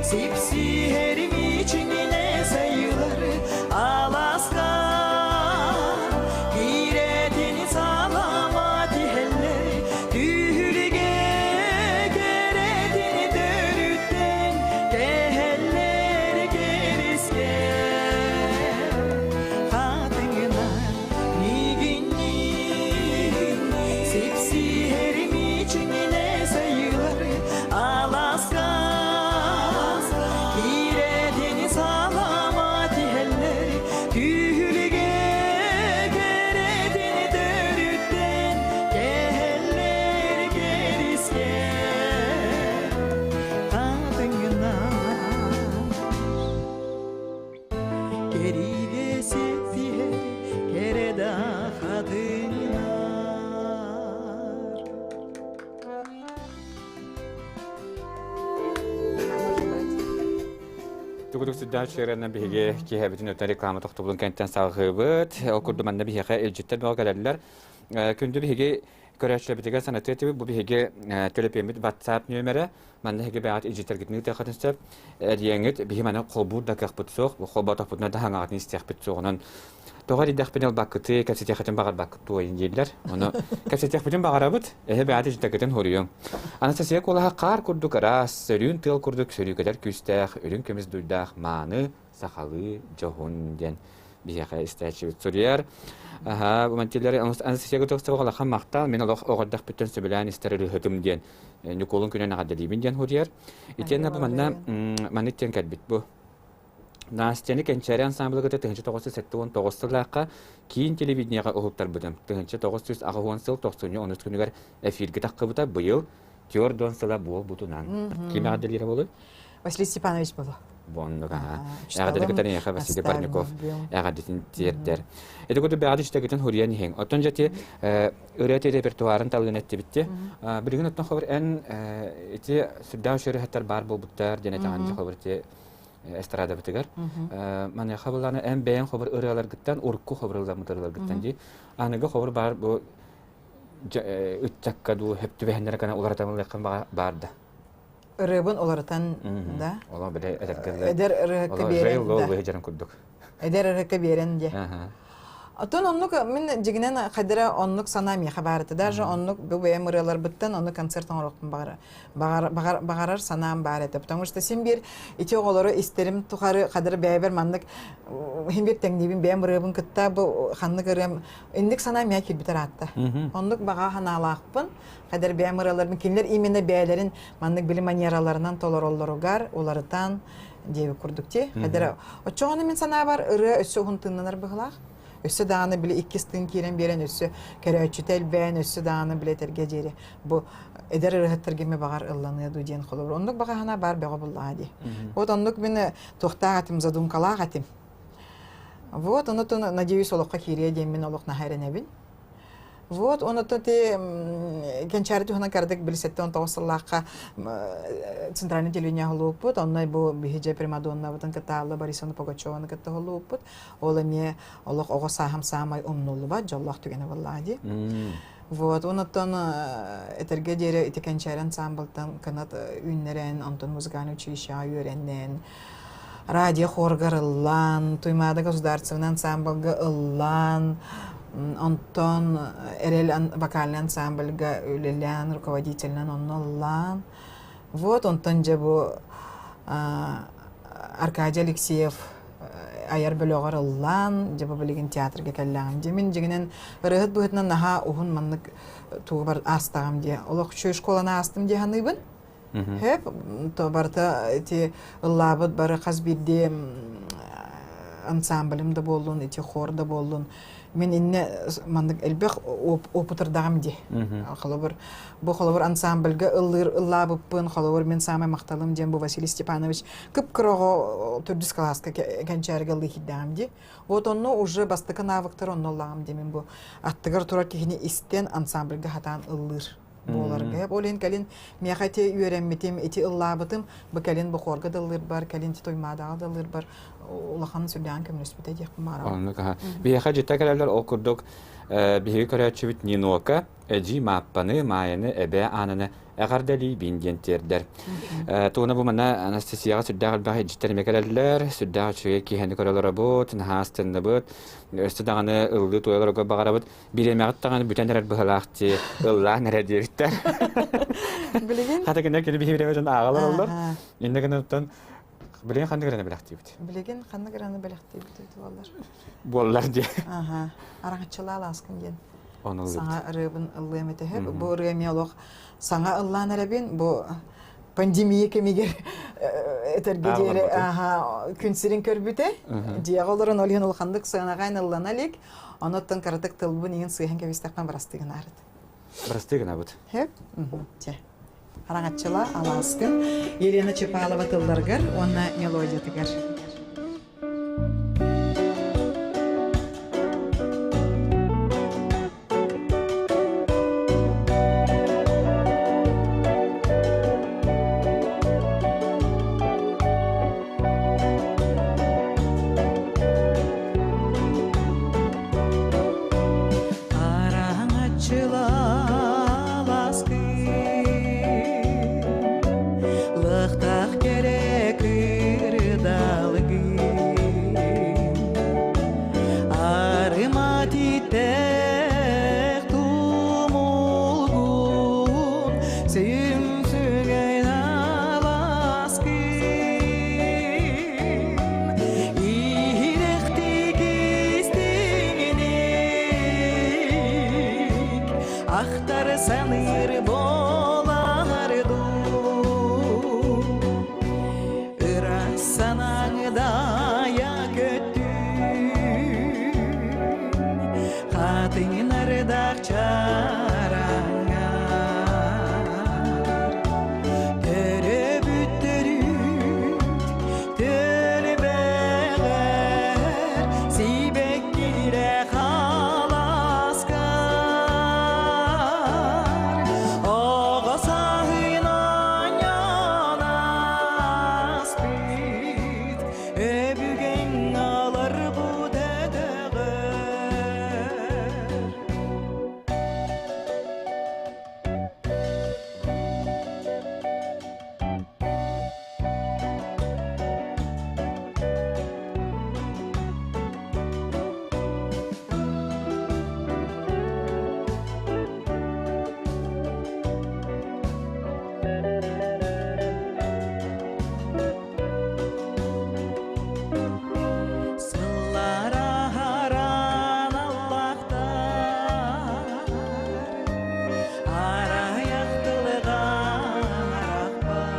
Sipsiherim içine sayılır Alaska Kiretini salama tihelleri Tühülge keretini dörütten Keheller keriske Хатыҥына мигиннин Сипсиһэрим ичиҥинэ сайылар Аласка Киирэтини салама тиһэллэр Түһүлгэ кэрэтини төрүттэн Кэһэллэр кэрискэ Хатыҥына Кэригэ ситтиһэр кэрэ да хатыҥнар. Тугудук сүрдээх үчүгэй биһиги киэһэбитин өтөн реклама тохтобулун кэнтэн салҕыыбыт. Ол курдук манна биһиэхэ илдьиттэр бөҕө кэлэллэр. Күндү биһиги Көрөөччүлэрбитигэр санатыа этибит, бу биһиги төлөпүөммүт WhatsApp нүөмэрэ, манна эһиги бэйэҕит илдьиттэргитин ыытыаххытын сөп. Эрийэҥҥит биһи маны холбуур да кыахпыт суох, холботохпутуна да хаҥаҕытын истиэхпит суоҕунан тоҕо эрийдэхпинэ ылбаккытый, кэпсэтиэххитин баҕарбаккыт дуо дииллэр. Ону кэпсэтиэхпитин баҕарабыт, эһи бэйэҕит илдьиттэргитин хоруйуҥ. Анастасия куолаһа хаар курдук ыраас, сөрүүн тыал курдук сөрүүкэтэр күүстээх, үрүҥ көмүс дуйдаах мааны сахалыы дьоһун диэн биһиэхэ истээччибит суруйар. Аһа, мантилер Анастасия Готовцева улахан махтал, мин олох оҕордохпүттэн сөбүлээн истэр ырыаһытым диэн Ньукуолун күнүн эҕэрдэлиибин диэн суруйар. Итиэннэ бу манна маннык диэн кэлбит бу. Настяны Кэнчээри ансамблыгыта 1979 сыллаахха киин телевидениеҕэ уһуктарбытым. 1980 сыл тохсунньу онус күнүгэр эфиргэ таххыбыта быйыл түөрт сыла буолбутунан. Ким эҕэрдэлиирэ буолуй? Василий Степанович боло. Боннук аха. Эҕэрдэ кытары эйиэхэ Василий Парников эҕэрдэтин тиэрдэр. Ити курдук бэҕэдэ үчүгэйгитин хуруйан иһиҥ. Оттон дьэти ырыа репертуарын талыын эттибитти. Билигин оттон хобур эн ити сүрдээх үчүгэй баар буолбуттар диэн этэҕин хобур ити эстрадабытыгар. Маныаха буллааны эн бэйэҥ хобур ырыаларгыттан урукку хобур ылламмыт ырыаларгыттан дии. Аныгы хобур баар бу ыччакка дуу хөп түбэһиннэрэ гына уларытамылыаххын баар да. Ырыабын уларытан да. Олоо биле эдэргэллэр. Эдэр ырыһыкка биэрэн да. Олоо курдук. Эдэр ырыһыкка биэрэн дии. Отон оннук мин дьигинэн хадара оннук санаа миэхэ баарыта. Даже оннук бу бэйэм ырыаларбыттан оннук концерт оҥоруохпун баҕарар баҕарар санаам баар этэ. Потому что син биир ити оҕолору истэрим тухары хадара бэйэбэр маннык син биир тэҥниибин бэйэм ырыабын кытта бу ханнык ырыам инник санаа миэхэ киирбитэ ыраатта. Оннук баҕа санаалаахпын. Хадара бэйэм ырыаларбын кинилэр именно бэйэлэрин маннык били манераларынан толороллоругар уларытан диэбит курдук ти. Хадара оччоҕуна мин санаабар ырыа өссө уһун тыыннанар быһылаах. Өссө даҕаны били иккис тыын киирэн биэрэн өссө көрөөччүтэ элбээн өссө даҕаны били этэргэ диэри бу эдэр ырыаһыттарга эмэ баҕар ылланыа дуу диэн холобур. Оннук баҕаһына баар бөҕө буллаҕа дии. Вот оннук мин туохтаах этим, задумкалаах этим. Вот, онотон надеюсь олоххо киириэ диэн мин олох наһаа эрэнэбин. Вот, онотон ти Кэнчээри туһунан кардык билсеттен тоҕус сыллаахха центральный телевидение холууппут, онно бу биһиже Примадоннабытын кытта Алла Борисовна Пугачеваны кытта холууппут. Ол эмиэ олох оҕо сааһым саамай умнуллубат дьоллоох түгэнэ буоллаҕа дии. Вот, онотон этэргэ диэри ити Кэнчээри ансамблтан кынат үүннэрэн, онтон музыкальный училищеҕа үөрэнэн, радио хоргар ыллаан, Туймаада государственный ансамблга ыллаан, онтон Эрэл вокальный ансамбльга үлэлээн, руководителинэн онно ыллаан. Вот, онтон дьэ бу Аркадий Алексеев айар бөлөҕөр ыллаан, дьэ бу билигин театрга кэллэҕим. Дьэ мин дьиҥинэн ырыаһыт быһыытынан наһаа уһун маннык тугу аастаҕым диye. Олох үчүгэй школаны аастым дии саныыбын. Хөп, то барыта ити ыллаабыт бары хас биирдии ансамблым да буоллун, ити хор да буоллун, мин инне маннык элбэх опытырдаҕым дии. Холобур, бу холобур ансамбльга ыллыыр ыллаабыппын, холобур мин саамай махталым диэн бу Василий Степанович кып-кыра оҕо төрдүс кылааска кэнчээргэ ыллыы киирдэҕим дии. Вот онно уже бастакы навыктар онно ыллаҕым дии мин бу аттыгар турар киһини истэн ансамбльга хатаан ыллыыр буоларга. Ол иһин кэлин миэхэ ити үөрэммитим, ити ыллаабытым, бу кэлин бу хорга да ыллыырбар, кэлин ити Туймаадаҕа да ыллыырбар. улахан сүрдээн көмөлөспүтэ диэхпин баҕарабын. Оннук аха. Биһиэхэ дьиттэ кэлэллэр ол курдук биһиги көрөөччүбүт Нинока, Эдьиий Мааппаны, Маайаны, Эбээ Аананы эҕэрдэлиибин диэн тиэрдэр. Тугуна бу манна Анастасияҕа сүрдээх элбэх илдьиттэр эмиэ кэлэллэр, сүрдээх үчүгэй киһини көрөлөрөбут, наһаа астынныбыт, өссө даҕаны ыллыы туойаларга баҕарабыт. Бириэмэҕит даҕаны бүтэн эрэр быһалаах дии, ыллаан эрэ диэбиттэр. Билигин? Хата кинилэр кини биһи бириэмэтин ааҕалар оллор. Иннэ гынан билигин ханнык эрэ бэлэхтиибит? Билигин ханнык эрэ бэлэхтиибит буоллар. Буоллар дии. Аха. Араҥаччылаа лааскын диэн. Саҥа ырыабын ыллыам этэ. Бу ырыа эмиэ олох саҥа ыллаан эрэбин. Бу пандемия кэмигэр этэргэ диэри күн сирин көрбүтэ. Дьиэҕэ олорон ол иһин улаханнык сыанаҕа ыллана илик. Онуттан кыратык тылбын иҥин сыыһан кэбистэхпин бырастыы гынаарыт. Бырастыы гынабыт. Хөп. Чэ. Араҥаччыла алааскын Елена Чепалова тылларыгар уонна мелодиятыгар. Араҥаччылаласкын, лыхтах кэрэ кырдалгын, арымат итэх тумулгун, сүйүмсүгэн аласкын, иһирэхтик истиҥник ахтар саныыр буолар дуу ыра санаҥдайа көттүн хатыҥнардах чараҥҥар төрөбүттөрүт төлбэҕэр сибэккилэ халаскар оҕо сааһын оонньоон ааспыт өбүгэҥ аларбыт өтөҕөр. Сыллар аһаран Аллахтар арайах тылыган арахпат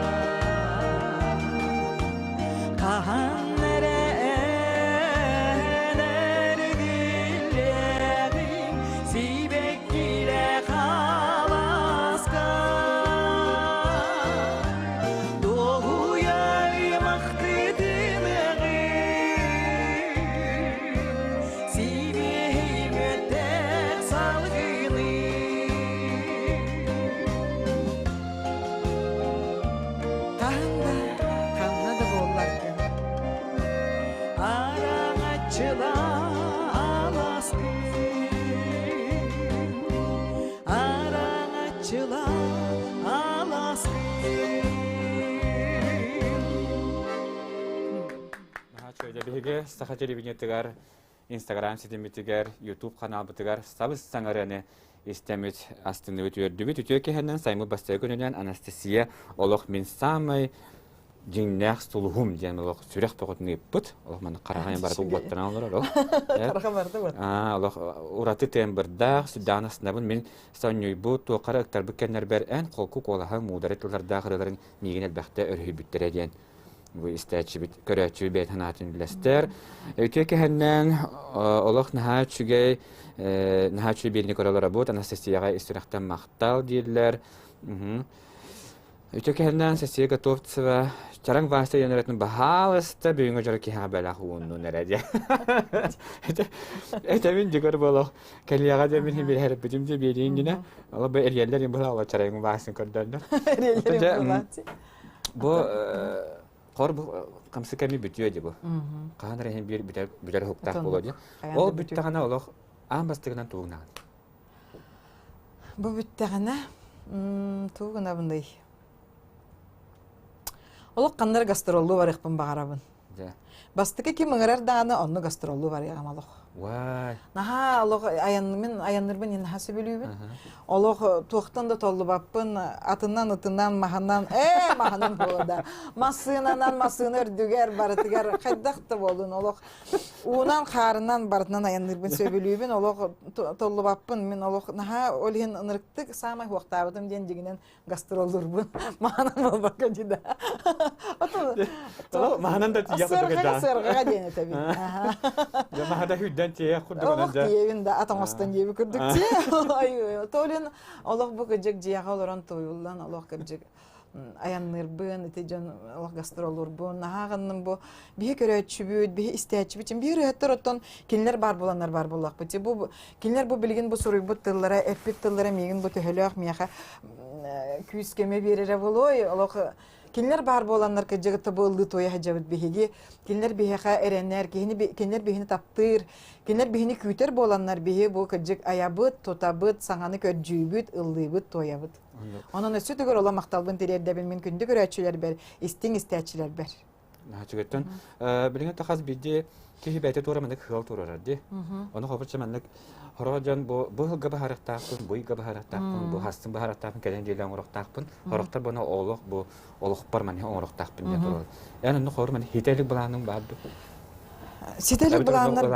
хаһан эрэ эргиллиэҕиҥ сибэккилэ халаска дуоһуйар махтытыныгын сибиэһэй мүөттээх салгыны. Хаһан да, ханна да буолларгын. Араҥаччыла аласкын, араҥаччыла аласкын. Наһаа үчүгэй. Биһиги саха телевидениетыгар, Инстаграм ситиммитигэр, Ютуб ханаалбытыгар сабыс саҥарыаны истэммит, астынныбыт, үөрдүбүт. Үтүө киһинэн саймыт бастакы күнүнэн Анастасия олох мин саамай дьиҥнээх сулуһум диэн олох сүрэх бөҕөтүн ыыппыт. Олох манна хараҕын барыта уоттанан олорор ол. Хараҕа барыта уот. Олох ураты тембрдаах, сүрдээх астынабын. Мин сонньуйбут, туохха ыктарбыт кэннэрбэр эн холку куолаһа муударай тыллардаах ырыаларын миигин элбэхтэ өрүһүйбүттэрэ диэн бу истээччибит, көрөөччү бэйэтин санаатын үллэстэр. Үтүө кэһэннэн олох наһаа үчүгэй, наһаа үчүгэй биэриини көрө олоробут. Анастасияҕа ис сүрэхтэн махтал дииллэр. Үтүө кэһэннэн Анастасия Готовцева Чараҥ Вася Янаратын баһаалыста бүгүҥҥү дьоро киһиэхэ бэлэх ууннун эрэ диэн. Этэбин дьүгэр буолуох кэлиэҕэ диэн мин билэрбитим дии биэриин гинэ. Ала бу эрийэллэр им быһа ала Чараҥ Васын көрдөрдөр. Эрийэллэр им Бу Хор бу хамсы кэми бүтүө ди бу. Хаһан эрэ иһин биир бүтэр бүтэр уһуктаах буолуо ди. Ол бүттэҕинэ олох аан бастыгынан тугунаҕын? Бу бүттэҕинэ тугу гынабыный? Олох ханна эрэ гастроллуу барыахпын баҕарабын. Бастакы ким ыҥырар даҕаны онно гастроллуу барыаҕым олох. Вай. Наһаа олох айаннымын айаннырбын наһаа сөбүлүүбүн. Олох туохтан да толлубаппын, атынан, ытынан, маһынан, ээ маһынан буола да. Массыынанан, массыына үрдүгэр, барытыгар хайдах да буолун олох уунан, хаарынан барытынан айанныырбын сөбүлүүбүн. Олох толлубаппын. Мин олох наһаа ол иһин ынырыктык саамай хуохтаабытым диэн дьигинэн гастроллуурбун маһанан буолбакка дии да. Маһанан да тиийэ курдук Сыарҕаҕа сыарҕаҕа диэн этэбин. Дьэ маһада хүрдэн тиийэ курдук Олох тиийэбин да ат оҥостон диэби курдук тиийэ. Толин олох бу кырдьык дьиэҕэ олорон туйуллан олох кырдьык айанныырбын, ити дьон олох гастроллуурбун, наһаа гынным бу биһи көрөөччүбүт, биһи истээччибит, биһи ырыаһыттар оттон кинилэр баар буоланнар баар буоллахпыт. Бу Кинилэр бу билигин бу суруйбут тыллара, эппит тыллара миигин бу төһөлөөх миэхэ күүс көмө биэрэрэ буолуой. Олох кинилэр баар буоланнар кырдьыгытта бу ыллыы туойа сылдьабыт биһиги. Кинилэр биһиэхэ эрэнэр, киһини кинилэр биһини таптыыр, кинилэр биһини күүтэр буоланнар биһи бу кырдьык айабыт, тутабыт, саҥаны көрдьүүбүт, ыллыыбыт, туойабыт. Онон өссө төгүл олох махталбын тириэрдэбин мин күндү көрөөччүлэрбэр, истиҥ истээччилэрбэр. Наһаа билигин хас биирдии киһи бэйэтэ туора маннык ыал туруорар дии. Ону хобучча маннык хороо дьон бу бу ыһылга баһарыахтаахпын, бу ыйга баһарыахтаахпын, бу хастын баһарыахтаахпын кэлэн дьиэлээн оҥоруохтаахпын. Хорохтор буна олох бу олохпор манны оҥоруохтаахпын диэн туруорар. Эн онно хору манны хитэлик былааның баар ду? Сителик былааннар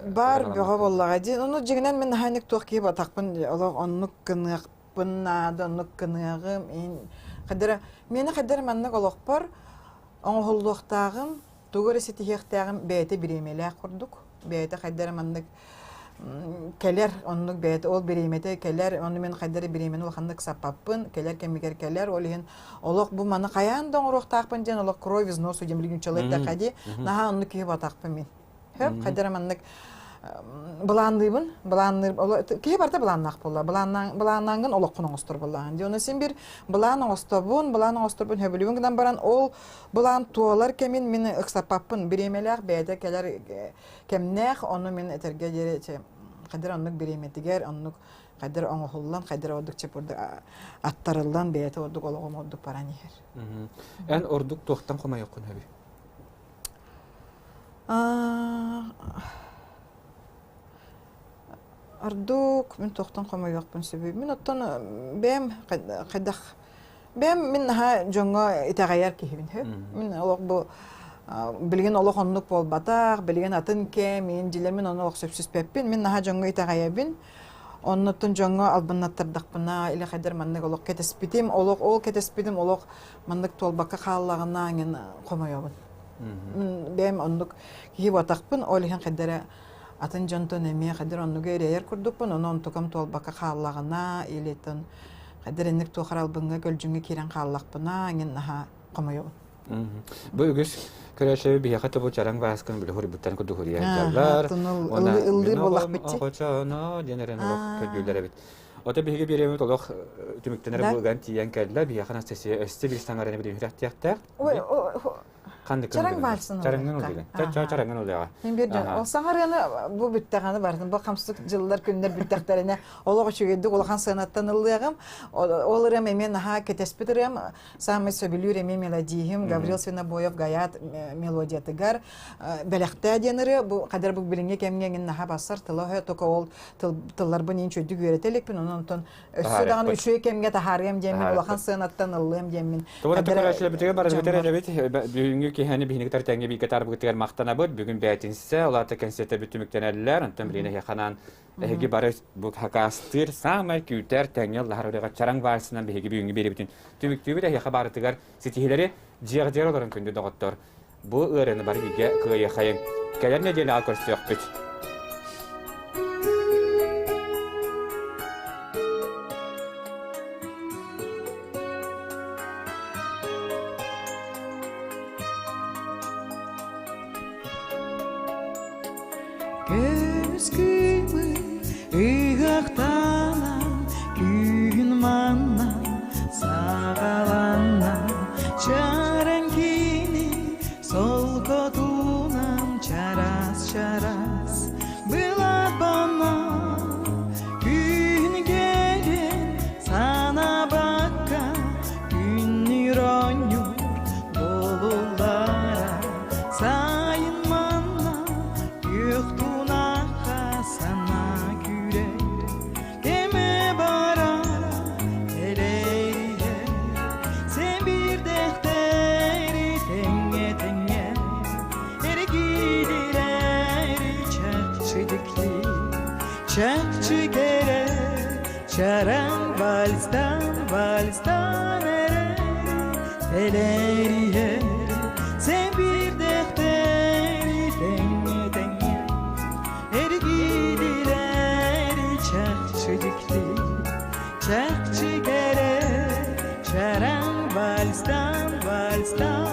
баар бөҕө буоллаҕа дии. Ону дьиҥинэн мин наһаа туох киһи батахпын олох оннук гыныахпын наада, оннук гыныаҕым. Хадара миэнэ хайдах маннык олохпор оҥоһуллуохтааҕым, тугу эрэ ситиһиэхтээҕим бэйэтэ бириэмэлээх курдук. Бэйэтэ хайдах эрэ маннык кэлэр, оннук бэйэтэ ол бириэмэтэ кэлэр, ону мин хайдах эрэ бириэмэни улаханнык саппаппын, кэлэр кэмигэр кэлэр, ол иһин олох бу маны хайаан да оҥоруохтаахпын диэн олох кровь из носу диэн билигин нууччалыы эттэххэ дии, наһаа оннук киһи буолбатахпын мин. Хөп, хайдах эрэ маннык былаанныыбын, былаанныыр киһи барыта былааннаах буолла. Былааннаангын олоххун оҥостор буоллаҕын. Дии ону син бир былаан оҥостобун, былаан оҥосторбун сөбүлүүбүн гынан баран ол былаан туолар кэмин мин ыксаппаппын. Бириэмэлээх бэйэтэ кэлэр кэмнээх, ону мин этэргэ диэри хайдах оннук бириэмэтигэр, оннук хайдах оҥоһуллан, хайдах ордук чепурдук аттарыллан бэйэтэ ордук олоҕум ордук баран иһэр. Эн ордук туохтан хомойоххун сөбүй? Ордук мин туохтан хомойуохпун сөбүй? Мин оттон бэйэм хайдах бэйэм мин наһаа дьоҥҥо итэҕэйэр киһибин сөп. Мин олох бу билигин олох оннук буолбатах, билигин атын кэм, мин дьилэр мин ону олох сөпсүспэппин. Мин наһаа дьоҥҥо итэҕэйэбин. Оннуттан дьоҥҥо албыннаттардахпына или хайдар маннык олох кэтэспитим, олох ол кэтэспитим олох маннык туолбакка хааллаҕына ангин хомойобун. Мин бэйэм оннук киһи буотахпын, ол иһин хайдара атын дьонтон эмиэ хайдар оннугу эрэйэр курдукпун, ону онтукам туолбакка хааллаҕына или тон хайдар инник туох аралбыҥҥа көлдьүҥҥэ киирэн хааллахпына ангин наһаа хомойобун. Бу үгүс көрөөччү биһиэхэ тобу чараҥ бааскын били хуруйбуттан курдук хуруйа Ыллыыр буоллахпыт Оҕочооно диэн эрэн олох көрдүүлэр эбит. Ото биһиги биэриэмит олох түмүктэнэр быган тиийэн кэллэ. Биһиэхэ Анастасия өссө биир саҥараны билим үрэхтиэхтээх. Ханнык Чараҥ вальсын Чараҥын ылыгын. Чараҥын ылыаҕа. Мин биир дьон ол саҥарыаны бу бүттэҕинэ барытын бу хамсык дьыллар күннэр бүттэхтэринэ олох үчүгэйдик улахан сыанаттан ыллыаҕым. Ол ырыам эмиэ наһаа кэтэспит ырыам. Саамай сөбүлүүр эмиэ мелодиһым Гаврил Свинобоев Гаят мелодиятыгар бэлэхтээ диэн ырыа бу хадыр бу билиҥҥи кэмҥэ эҥин наһаа бассар тыла өһө тока ол тылларбын иин чөйдүк үөрэтэ иликпин онон онтон өссө даҕаны үчүгэй кэмҥэ таһаарыам диэммин улахан сыанаттан ыллыам диэммин Тугу көрөөччүлэрбитигэр барыбытыгар эрэбит бүгүҥҥү киһини биһиги тартаҥҥа бииргэ таарбытыгар махтанабыт бүгүн бээтинсэ ол аата кэнсиэртэрбит түмүктэнэллэр онтон билигин эһиэхэ Эһиги бары бу хакаастыыр саамай күүтэр тэҥҥэ ыллаһар урэҕэ чараҥ вальсынан биһиги бүгүҥҥү биэрэбитин түмүктүүбүт эһиэхэ барытыгар ситиһиилэри дьиэҕитигэр олорон күндү доҕоттор бу ыарыыны бары бииргэ кыайыахайыҥ кэлэр нэдиэлэҕэ көрсүөхпүт Көмүс кыымы ыһыахтанан күн манна саҕаланна чараҥ киһи. Чахчы кэрэ чараҥ вальстан вальстан эрэ Тэлэриһэр сэбирдэхтэри тэҥҥэ тэҥҥэ Эргидилэр чахчы дьикти чахчы кэрэ чараҥ вальстан вальстан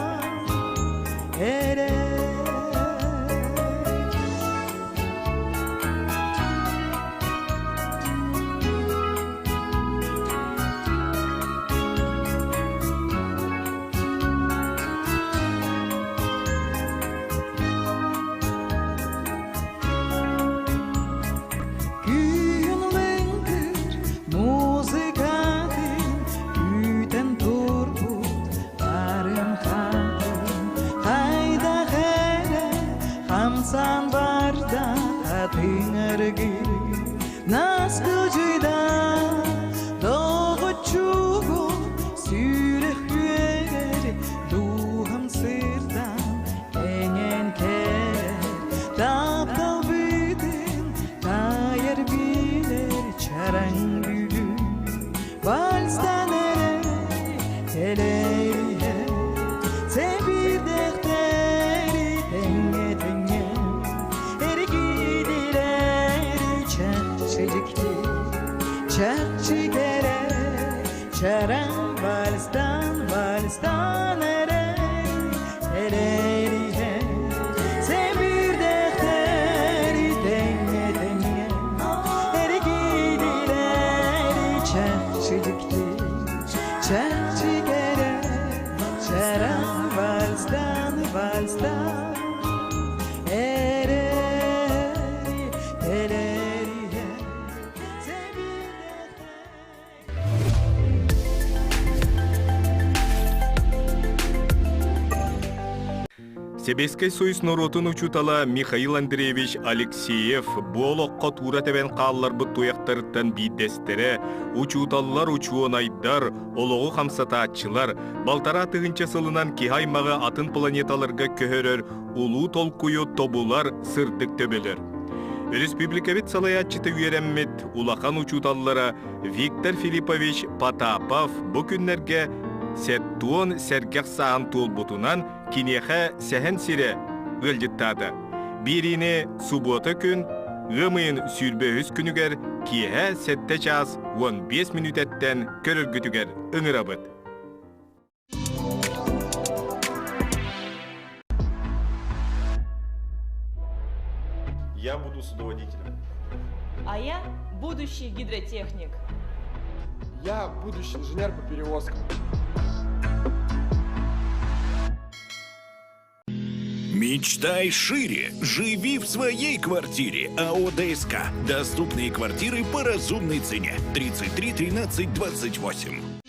эрэ. Күн лыҥкыр музыкатын күүтэн турбут Арын хатын хайдах эрэ хамсан барда хатыҥыргы наскылдьыйда доҕоччугу сүрэх үөрэр дууһам сырдан кэҥэн кэлэр таптал бүтүн тайар билэр чараҥ бүлүү Вальстан эрэ элэйэ Сэбирдэхтэри тэҥҥэ тэҥҥэ Эргидилэри чахчы дьикти Чахчы кэрэ Чараҥ вальстан вальстан эрэ Элэйэ Сэбирдэхтэри тэҥҥэ тэҥҥэ Эргидилэри чахчы дьикти Чахчы кэрэ Чараҥ вальстан вальстан Эрэри элэриһэ Сэбиэскэй Союз норуотун учуутала Михаил Андреевич Алексеев бу олоххо туура тэбэн хаалларбыт туйахтарыттан биирдэстэрэ, учууталлар, учуонайдар, олоҕу хамсатааччылар, балтараа тыһыынча сылынан киһи аймаҕы атын планеталарга көһөрөр улуу толкуйу тобулар сырдык төбөлөр. Республикабыт салайааччыта үөрэммит улахан учууталлара Виктор Филиппович Потапов бу күннэргэ сеттуон сэргэх саһан туолбутунан киниэхэ сэһэн сирэ ыалдьыттаата. Биэриини субуота күн ыам ыйын 23 күнүгэр киэһэ 7 чаас 15 мүнүүтэттэн көрөргүтүгэр ыҥырабыт. Я буду судоводителем. А я будущий гидротехник. Я будущий инженер по перевозкам. Мечтай шире. Живи в своей квартире. АО ДСК. Доступные квартиры по разумной цене. 33 13 28.